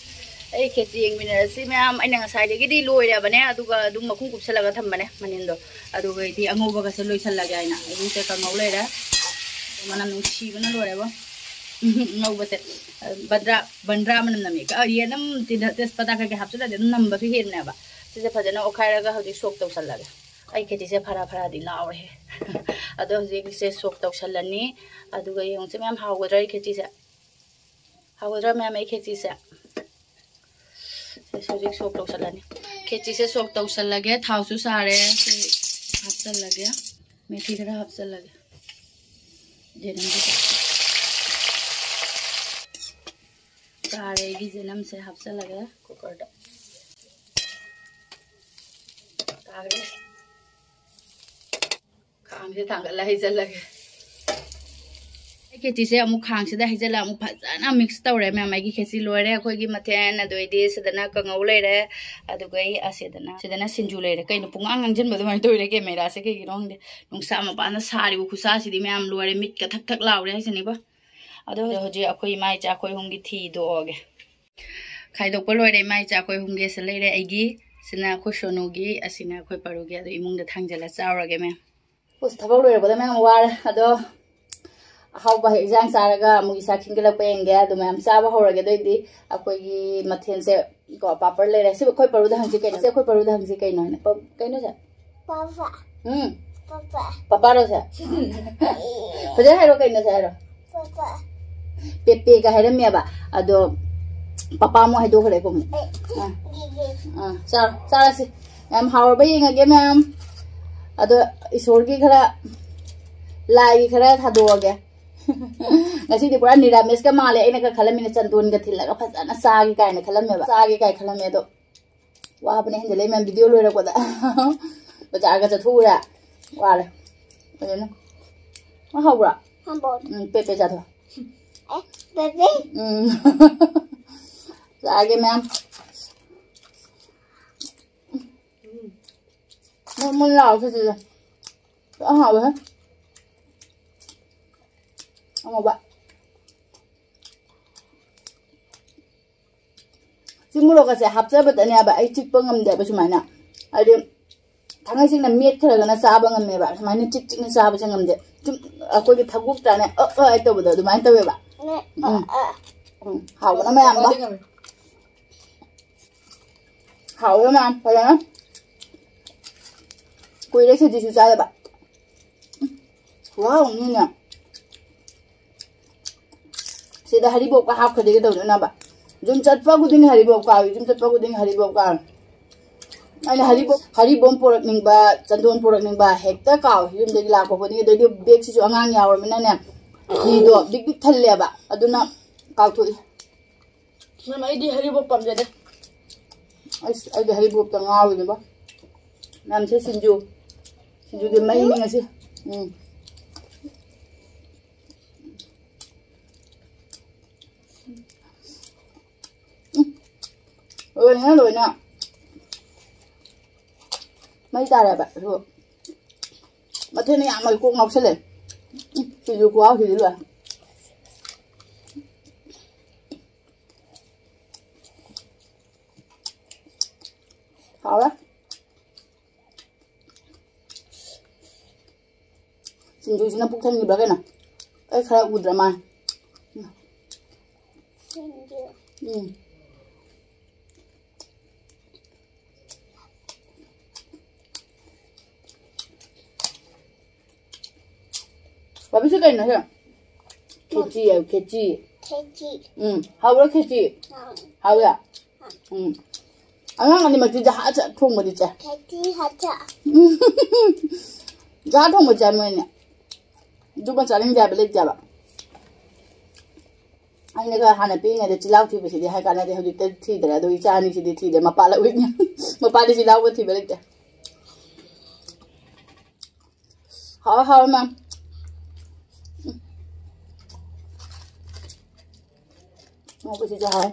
ꯑꯩ ꯈꯦꯆꯤ ꯌꯦꯡꯃꯤꯟꯅꯔꯁꯤ ꯃꯌꯥꯝ꯫ ꯑꯩꯅ ꯉꯁꯥꯏꯗꯒꯤꯗꯤ ꯂꯣꯏꯔꯕꯅꯦ꯫ ꯑꯗꯨꯒ ꯑꯗꯨꯝ ꯃꯈꯨꯝ ꯀꯨꯞꯁꯜꯂꯒ ꯊꯝꯕꯅꯦ ꯃꯅꯤꯟꯗꯣ꯫ ꯑꯗꯨꯒ ꯑꯩꯗꯤ ꯑꯉꯧꯕꯒꯁꯦ ꯂꯣꯏꯁꯜꯂꯒꯦ ꯍꯥꯏꯅ꯫ ꯑꯗꯨꯁꯦ ꯀꯥꯡꯉꯧ ꯂꯩꯔꯦ꯫ ꯃꯅꯝ ꯅꯨꯡꯁꯤꯕꯅ ꯂꯣꯏꯔꯦꯕꯣ꯫ ꯉꯧꯕꯁꯦ꯫ ꯕꯟꯗ꯭ꯔꯥ, ꯕꯟꯗ꯭ꯔꯥ ꯃꯅꯝ ꯅꯝꯃꯦ꯫ ꯀ-, ꯌꯦꯟ ꯑꯗꯨꯝ ꯇꯤꯟ-, ꯇꯦꯖꯄꯇꯥ ꯀꯩꯀꯩ ꯍꯥꯞꯆꯤꯜꯂꯗꯤ ꯑꯗꯨꯝ ꯅꯝꯕꯁꯨ ꯍꯦꯟꯕꯅꯦꯕ꯫ ꯁꯤꯁꯦ ꯐꯖꯅ ꯑꯣꯠꯈꯥꯏꯔꯒ ꯍꯧꯖꯤꯛ ꯁꯣꯛ ꯇꯧꯁꯜꯂꯒꯦ꯫ ꯑꯩ ꯈꯦꯆꯤꯁꯦ ꯐꯔꯥ ꯐꯔꯥꯗꯤ ꯂꯥꯎꯔꯦꯍꯦ꯫ ꯑꯗꯣ ꯍꯧꯖꯤꯛ ꯁꯦ ꯁꯣꯛ ꯇꯧꯁꯜꯂꯅꯤ꯫ ꯑꯗꯨꯒ ꯌꯦꯡꯉꯨꯁꯦ ꯃꯌꯥꯝ, ꯍꯥꯎꯒꯗ꯭ꯔꯥ ꯑꯩ ꯈꯦꯆꯤꯁꯦ? ꯍꯥꯎꯒꯗ꯭ꯔꯥ ꯃꯌꯥꯝ ꯑꯩ ꯈꯦꯆꯤꯁꯦ? ꯁꯦ ꯍꯧꯖꯤꯛ ꯁꯣꯛ ꯇꯧꯁꯜꯂꯅꯤ꯫ ꯈꯦꯆꯤꯁꯦ ꯁꯣꯛ ꯇꯧꯁꯜꯂꯒꯦ꯫ ꯊꯥꯎꯁꯨ ꯁꯥꯔꯦ꯫ ꯁꯤ ꯍꯥꯞꯆꯜꯂꯒꯦ꯫ ꯃꯦꯊꯤ ꯈꯔ ꯍꯥꯞꯆꯜꯂꯒꯦ꯫ ꯌꯦꯔꯨꯝꯁꯤꯗ ꯀꯥꯔꯦ ꯑꯩꯒꯤ ꯌꯦꯅꯝꯁꯦ ꯍꯥꯞꯆꯜꯂꯒꯦ ꯀꯨꯀꯔꯗ꯫ ꯀꯥꯈ꯭ꯔꯦ꯫ ꯈꯥꯡꯁꯦ ꯊꯥꯡꯒꯠꯂ ꯍꯩꯖꯜꯂꯒꯦ꯫ ꯑꯩ ꯈꯦꯆꯤꯁꯦ ꯑꯃꯨꯛ ꯈꯥꯡꯁꯤꯗ ꯍꯩꯖꯜꯂ ꯑꯃꯨꯛ ꯐꯖꯅ ꯃꯤꯛꯁ ꯇꯧꯔꯦ ꯃꯌꯥꯝ꯫ ꯑꯩꯒꯤ ꯈꯦꯆꯤ ꯂꯣꯏꯔꯦ꯫ ꯑꯩꯈꯣꯏꯒꯤ ꯃꯊꯦꯜ ꯑꯗꯨ ꯑꯣꯏꯗꯤ ꯁꯤꯗꯅ ꯀꯥꯡꯉꯧ ꯂꯩꯔꯦ꯫ ꯑꯗꯨꯒ ꯑꯩ ꯑꯁꯤꯗꯅ, ꯁꯤꯗꯅ ꯁꯤꯡꯖꯨ ꯂꯩꯔꯦ꯫ ꯀꯩꯅꯣ ꯄꯨꯡꯉꯥꯡ ꯉꯥꯡꯁꯤꯟꯕ ꯑꯗꯨꯃꯥꯏꯅ ꯇꯧꯔꯤꯔꯦ ꯀꯦꯃꯦꯔꯥꯁꯦ ꯀꯩꯒꯤꯅꯣ ꯈꯪꯗꯦ꯫ ꯅꯨꯡꯁꯥ ꯃꯄꯥꯟꯗ ꯁꯥꯔꯤꯕ ꯈꯨꯠꯁꯥꯁꯤꯗꯤ ꯃꯌꯥꯝ ꯂꯣꯏꯔꯦ꯫ ꯃꯤꯠꯀ ꯊꯛ ꯊꯛ ꯂꯥꯎꯔꯦ ꯍꯥꯏꯁꯤꯅꯤꯕ꯫ ꯑꯗꯣ ꯍꯧꯖꯤꯛ ꯑꯩꯈꯣꯏ ꯏꯃꯥ ꯏꯆꯥ ꯑꯩꯈꯣꯏ ꯑꯍꯨꯝꯒꯤ ꯊꯤꯗꯣꯛꯑꯒꯦ꯫ ꯈꯥꯏꯗꯣꯛꯄ ꯂꯣꯏꯔꯦ꯫ ꯏꯃꯥ ꯏꯆꯥ ꯑꯩꯈꯣꯏ ꯑꯍꯨꯝꯒꯤ ꯁꯤ ꯂꯩꯔꯦ꯫ ꯑꯩꯒꯤ ꯁꯤꯅ ꯑꯩꯈꯣꯏ ꯁꯣꯅꯨꯒꯤ, ꯑꯁꯤꯅ ꯑꯩꯈꯣꯏ ꯄꯔꯨꯒꯤ꯫ ꯑꯗꯣ ꯏꯃꯨꯡꯗ ꯊꯥꯡꯖꯜꯂ ꯆꯥꯎꯔꯒꯦ ꯃꯌꯥꯝ꯫ ꯑꯁ, ꯊꯕꯛ ꯂꯣꯏꯔꯛꯄꯗ ꯃꯌꯥꯝ ꯋꯥꯔꯦ꯫ ꯑꯗꯣ ꯑꯍꯥꯎꯕ ꯏꯟꯖꯥꯡ ꯆꯥꯔꯒ ꯑꯃꯨꯛ ꯏꯁꯥ ꯈꯤꯡꯒꯠꯂꯛꯄ ꯌꯦꯡꯒꯦ꯫ ꯑꯗꯨ ꯃꯌꯥꯝ ꯆꯥꯕ ꯍꯧꯔꯒꯦ꯫ ꯑꯗꯨꯑꯣꯏꯗꯤ ꯑꯩꯈꯣꯏꯒꯤ ꯃꯊꯦꯜꯁꯦ ꯀꯣ, ꯄꯥꯄꯔ ꯂꯩꯔꯦ꯫ ꯁꯤ ꯑꯩꯈꯣꯏ ꯄꯔꯨꯗ ꯍꯪꯁꯤ ꯀꯩꯅꯣ? ꯁꯤ ꯑꯩꯈꯣꯏ ꯄꯔꯨꯗ ꯍꯪꯁꯤ ꯀꯩꯅꯣ ꯍꯥꯏꯅ꯫ ꯄ-, ꯀꯩꯅꯣ ꯁꯦ? ꯄꯥꯄꯥ꯫ ꯎꯝ꯫ ꯄꯥꯄꯥ꯫ ꯄꯥꯄꯥꯔꯣ ꯁꯦ? ꯐꯖꯅ ꯍꯥꯏꯔꯣ, ꯀꯩꯅꯣ ꯁꯦ ꯍꯥꯏꯔꯣ꯫ ꯄꯥꯄꯥ꯫ ꯄꯦꯄꯦꯒ ꯍꯥꯏꯔꯝꯃꯦꯕ꯫ ꯑꯗꯣ ꯄꯥꯄꯥ ꯑꯃꯨꯛ ꯍꯥꯏꯗꯣꯛꯈ꯭ꯔꯦꯀꯣ ꯑꯃꯨꯛ꯫ ꯑꯦ, ꯑꯥ꯫ ꯒꯤꯒꯤ꯫ ꯑꯥ, ꯆꯥꯔꯣ, ꯆꯥꯔꯁꯤ꯫ ꯌꯥꯝ ꯍꯥꯎꯔꯕ ꯌꯦꯡꯉꯒꯦ ꯃꯌꯥꯝ꯫ ꯑꯗꯣ ꯏꯁꯣꯔꯒꯤ ꯈꯔ, ꯂꯥꯏꯒꯤ ꯈꯔ ꯊꯥꯗꯣꯛꯑꯒꯦ꯫ ꯉꯁꯤꯗꯤ ꯄꯨꯔꯥ ꯅꯤꯔꯥꯃꯤꯁꯀ ꯃꯥꯜꯂꯦ꯫ ꯑꯩꯅꯒ ꯈꯜꯂꯝꯃꯤꯅ ꯆꯟꯗꯣꯟꯒ ꯊꯤꯜꯂꯒ ꯐꯖꯅ ꯆꯥꯒꯦ ꯀꯥꯏꯅ ꯈꯜꯂꯝꯃꯦꯕ꯫ ꯆꯥꯒꯦ ꯀꯥꯏꯅ ꯈꯜꯂꯝꯃꯦ ꯑꯗꯣ ꯋꯥꯕꯅ ꯍꯦꯟꯖꯜꯂꯦ ꯃꯌꯥꯝ, ꯚꯤꯗꯤꯑꯣ ꯂꯣꯏꯔꯛꯄꯗ꯫ ꯕꯖꯥꯔꯒ ꯆꯠꯊꯣꯛꯎꯔꯦ꯫ ꯋꯥꯔꯦ꯫ ꯐꯖꯅ꯫ ꯅꯪ ꯍꯧꯕ꯭ꯔꯣ? ꯍꯥꯎꯕ꯭ꯔꯣ? ꯎꯝ, ꯄꯦ ꯄꯦ ꯆꯥꯊꯣꯛ꯫ ꯑꯦ, ꯕꯦꯕꯤ꯫ ꯎꯝ꯫ ꯆꯥꯒꯦ ꯃꯌꯥꯝ꯫ ꯃꯨꯟ ꯃꯨꯟ ꯂꯥꯎꯔꯦ ꯈꯦꯆꯤꯁꯦ꯫ ꯌꯥꯝ ꯍꯥꯎꯋꯦꯍꯦ꯫ ꯑꯉꯧꯕ꯫ ꯆꯤꯡ ꯃꯣꯔꯣꯛꯀꯁꯦ ꯍꯥꯞꯆꯕꯗꯅꯦꯕ ꯑꯩ ꯆꯤꯛꯄ ꯉꯝꯗꯦꯕ ꯁꯨꯃꯥꯏꯅ꯫ ꯍꯥꯏꯗꯤ ꯊꯥꯡꯒꯩꯁꯤꯡꯅ ꯃꯦꯠꯈ꯭ꯔꯒꯅ ꯆꯥꯕ ꯉꯝꯃꯦꯕ꯫ ꯁꯨꯃꯥꯏꯅ ꯆꯤꯛ ꯆꯤꯛꯅ ꯆꯥꯕꯁꯦ ꯉꯝꯗꯦ꯫ ꯁꯨꯝ ꯑꯩꯈꯣꯏꯒꯤ ꯊꯒꯣꯛꯇ꯭ꯔꯥꯅꯦ, ꯑ, ꯑ ꯍꯥꯏ ꯇꯧꯕꯗꯣ ꯑꯗꯨꯃꯥꯏꯅ ꯇꯧꯋꯦꯕ꯫ ꯎꯝ꯫ ꯎꯝ, ꯍꯥꯎꯕꯅ ꯃꯌꯥꯝ ꯑꯃ꯫ ꯍꯥꯎꯕ ꯃꯌꯥꯝ ꯐꯖꯅ꯫ ꯀꯨꯏꯔꯦ ꯈꯦꯆꯤꯁꯨ ꯆꯥꯗꯕ꯫ ꯈꯨꯍꯥꯎ ꯑꯃꯅꯤꯅꯦ꯫ ꯁꯤꯗ ꯍꯔꯤꯕꯣꯞꯀ ꯍꯥꯞꯈ꯭ꯔꯗꯤ ꯀꯩꯗꯧꯗꯣꯏꯅꯣꯕ? ꯌꯨꯝ ꯆꯠꯄ ꯈꯨꯗꯤꯡ ꯍꯔꯤꯕꯣꯞ ꯀꯥꯎꯏ, ꯌꯨꯝ ꯆꯠꯄ ꯈꯨꯗꯤꯡ ꯍꯔꯤꯕꯣꯞ ꯀꯥꯎꯏ꯫ ꯑꯩꯅ ꯍꯔꯤꯕꯣꯞ, ꯍꯔꯤꯕꯣꯞ ꯄꯣꯔꯛꯅꯤꯡꯕ, ꯆꯟꯗꯣꯟ ꯄꯣꯔꯛꯅꯤꯡꯕ ꯍꯦꯛꯇ ꯀꯥꯎꯏ꯫ ꯌꯨꯝꯗꯒꯤ ꯂꯥꯛꯄ ꯈꯨꯗꯤꯡ, ꯑꯗꯩꯗꯤ ꯕꯦꯒꯁꯤꯁꯨ ꯑꯉꯥꯡ ꯌꯥꯎꯔꯃꯤꯅꯅꯦ, ꯐꯤꯗꯣ ꯕꯤꯛ ꯕꯤꯛ ꯊꯜꯂꯦꯕ, ꯑꯗꯨꯅ ꯀꯥꯎꯊꯣꯛꯏ꯫ ꯃꯦꯝ, ꯑꯩꯗꯤ ꯍꯔꯤꯕꯣꯞ ꯄꯥꯝꯖꯗꯦ꯫ ꯑꯩꯁ, ꯑꯩꯗꯤ ꯍꯔꯤꯕꯣꯞꯇ ꯉꯥꯎꯔꯤꯅꯦꯕ꯫ ꯃꯌꯥꯝꯁꯦ ꯁꯤꯡꯖꯨ, ꯁꯤꯡꯖꯨꯗꯤ ꯃꯩꯅꯤ ꯉꯁꯤ꯫ ꯎꯝ꯫ ꯎꯝ꯫ ꯂꯣꯏꯅ, ꯂꯣꯏꯅ ꯃꯩ ꯇꯥꯔꯦꯕ꯫ ꯑꯗꯨ ꯃꯊꯦꯜꯅ ꯌꯥꯝꯃꯜ ꯀꯣꯛ ꯉꯥꯎꯁꯜꯂꯦ꯫ ꯎꯝ, ꯁꯤꯡꯖꯨ ꯈꯨꯍꯥꯎꯁꯤꯗꯤ ꯂꯣꯏꯔꯦ꯫ ꯍꯥꯎꯔꯦ꯫ ꯁꯤꯡꯖꯨꯁꯤꯅ ꯄꯨꯛ ꯊꯟꯈꯤꯕ꯭ꯔꯥ ꯀꯩꯅꯣ? ꯑꯩ ꯈꯔ ꯎꯗ꯭ꯔ ꯃꯥꯜꯂꯦ꯫ ꯎꯝ꯫ ꯕꯕꯤꯁꯨ ꯀꯩꯅꯣ ꯁꯤ? ꯈꯦꯆꯤ ꯍꯥꯏꯌꯨ, ꯈꯦꯆꯤ꯫ ꯈꯦꯆꯤ꯫ ꯎꯝ, ꯍꯥꯎꯕ꯭ꯔꯣ ꯈꯦꯆꯤ? ꯍꯥꯎ꯫ ꯍꯥꯎꯕ꯭ꯔꯥ? ꯎꯝ꯫ ꯑꯉꯥꯡ ꯑꯅꯤꯃꯛꯇꯤ ꯖꯍꯥ ꯊꯣꯡꯕꯗꯤ ꯆꯥꯏ꯫ ꯈꯦꯆꯤ ꯍꯥꯆꯥ꯫ ꯖꯍꯥ ꯊꯣꯡꯕ ꯆꯥꯏ ꯃꯣꯏꯅꯦ꯫ ꯑꯗꯨꯃ ꯆꯥꯅꯤꯡꯗꯦ ꯍꯥꯏꯕ ꯂꯩꯇꯦꯕ꯫ ꯑꯩꯅꯒ ꯍꯥꯟꯅ ꯄꯤꯛꯏꯉꯩꯗ ꯆꯤꯜꯍꯥꯎ ꯊꯤꯕꯁꯤꯗꯤ ꯍꯥꯏ ꯀꯥꯟꯅꯗꯦ, ꯍꯧꯖꯤꯛꯇ ꯊꯤꯗ꯭ꯔꯦ꯫ ꯑꯗꯣ ꯏꯆꯥ ꯑꯅꯤꯁꯤꯗꯤ ꯊꯤꯗ꯭ꯔꯦ, ꯃꯄꯥ ꯂꯧꯏꯅꯦ꯫ ꯃꯄꯥꯗꯤ ꯆꯤꯜꯍꯥꯎꯒ ꯊꯤꯕ ꯂꯩꯇꯦ꯫ ꯍꯥꯎ ꯍꯥꯎ ꯃꯦꯝ꯫ ꯎꯝ꯫ ꯉꯧꯕꯁꯤꯁꯨ ꯍꯥꯎ꯫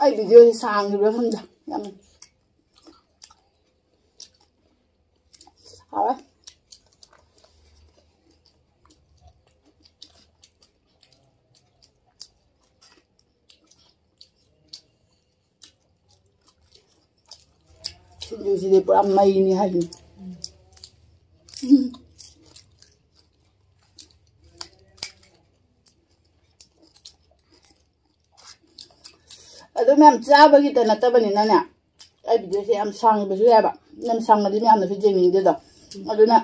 ꯑꯩ ꯚꯤꯗꯤꯑꯣꯁꯦ ꯁꯥꯡꯈꯤꯕ꯭ꯔꯥ ꯈꯪꯗꯦ꯫ ꯌꯥꯝ ꯍꯥꯎꯔꯦ꯫ ꯁꯤꯗꯤ ꯄꯨꯔꯥ ꯃꯩꯅꯤ ꯍꯥꯏꯁꯤꯅꯤ꯫ ꯑꯗꯨ ꯃꯌꯥꯝ ꯆꯥꯕꯒꯤꯇ ꯅꯠꯇꯕꯅꯤꯅꯅꯦ, ꯑꯩ ꯚꯤꯗꯤꯑꯣꯁꯦ ꯌꯥꯝ ꯁꯥꯡꯕꯁꯨ ꯌꯥꯏꯕ꯫ ꯌꯥꯝ ꯁꯥꯡꯉꯗꯤ ꯃꯌꯥꯝꯅꯁꯨ ꯌꯦꯡꯅꯤꯡꯗꯦꯗꯣ꯫ ꯑꯗꯨꯅ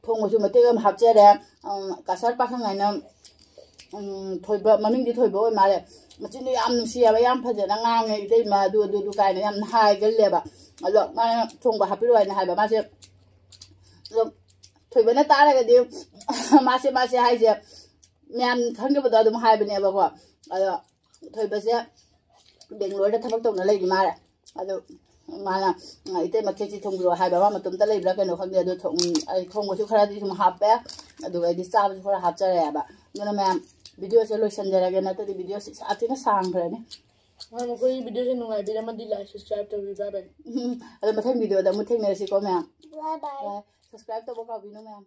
ꯊꯣꯡꯕꯁꯨ ꯃꯇꯦꯛ ꯑꯃ ꯍꯥꯞꯆꯔꯦ꯫ ꯎꯝ, ꯀꯁꯥꯔ ꯄꯥꯈꯪ ꯍꯥꯏꯅ, ꯎꯝ, ꯊꯣꯏꯕ, ꯃꯃꯤꯡꯗꯤ ꯊꯣꯏꯕ ꯑꯣꯏ ꯃꯥꯜꯂꯦ꯫ ꯃꯆꯤꯟꯗꯣ ꯌꯥꯝ ꯅꯨꯡꯁꯤꯌꯦꯕ, "ꯌꯥꯝ ꯐꯖꯅ ꯉꯥꯡꯉꯦ ꯏꯇꯩꯃ, ꯑꯗꯨ, ꯑꯗꯨ, ꯑꯗꯨ" ꯀꯥꯏꯅ ꯌꯥꯝ ꯍꯥꯏꯒꯜꯂꯦꯕ꯫ ꯑꯗꯣ ꯃꯥꯅ ꯊꯣꯡꯕ ꯍꯥꯞꯄꯤꯔꯛꯑꯣ ꯍꯥꯏꯅ ꯍꯥꯏꯕ꯫ ꯃꯥꯁꯦ ꯑꯗꯨꯝ ꯊꯣꯏꯕꯅ ꯇꯥꯔꯒꯗꯤ ꯃꯥꯁꯦ, ꯃꯥꯁꯦ ꯍꯥꯏꯁꯦ ꯃꯌꯥꯝ ꯈꯪꯗꯕꯗꯣ ꯑꯗꯨꯝ ꯍꯥꯏꯕꯅꯦꯕꯀꯣ꯫ ꯑꯗꯣ ꯊꯣꯏꯕꯁꯦ ꯕꯦꯡꯒ꯭ꯂꯣꯔꯗ ꯊꯕꯛ ꯇꯧꯅ ꯂꯩꯔꯤ ꯃꯥꯜꯂꯦ꯫ ꯑꯗꯣ ꯃꯥꯅ, "ꯏꯇꯩꯃ ꯈꯦꯆꯤ ꯊꯣꯡꯕꯤꯔꯛꯑꯣ" ꯍꯥꯏꯕ, ꯃꯥ ꯃꯇꯣꯝꯇ ꯂꯩꯕ꯭ꯔꯥ ꯀꯩꯅꯣ ꯈꯪꯗꯦ꯫ ꯑꯗꯣ ꯊꯣꯡ-, ꯑꯩ ꯊꯣꯡꯕꯁꯨ ꯈꯔꯗꯤ ꯁꯨꯝ ꯍꯥꯞꯄꯦ, ꯑꯗꯨꯒ ꯑꯩꯗꯤ ꯆꯥꯕꯁꯨ ꯈꯔ ꯍꯥꯞꯆꯔꯦꯕ꯫ ꯑꯗꯨꯅ ꯃꯌꯥꯝ, ꯚꯤꯗꯤꯑꯣꯁꯦ ꯂꯣꯏꯁꯟꯖꯔꯒꯦ, ꯅꯠꯇ꯭ꯔꯗꯤ ꯚꯤꯗꯤꯑꯣꯁꯦ ꯁꯥꯊꯤꯅ ꯁꯥꯡꯈ꯭ꯔꯅꯤ꯫ ꯃꯌꯥꯝ, ꯑꯩꯈꯣꯏꯒꯤ ꯚꯤꯗꯤꯑꯣꯁꯦ ꯅꯨꯡꯉꯥꯏꯕꯤꯔꯝꯃꯗꯤ like, subscribe ꯇꯧꯕꯤꯕ ꯌꯥꯕꯅꯤ꯫ ꯎꯝ, ꯑꯗꯣ ꯃꯊꯪ ꯚꯤꯗꯤꯑꯣꯗ ꯑꯃꯨꯛ ꯊꯦꯡꯅꯔꯁꯤꯀꯣ ꯃꯌꯥꯝ꯫ Bye bye. Bye. Subscribe ꯇꯧꯕ ꯀꯥꯎꯕꯤꯅꯨ ꯃꯌꯥꯝ꯫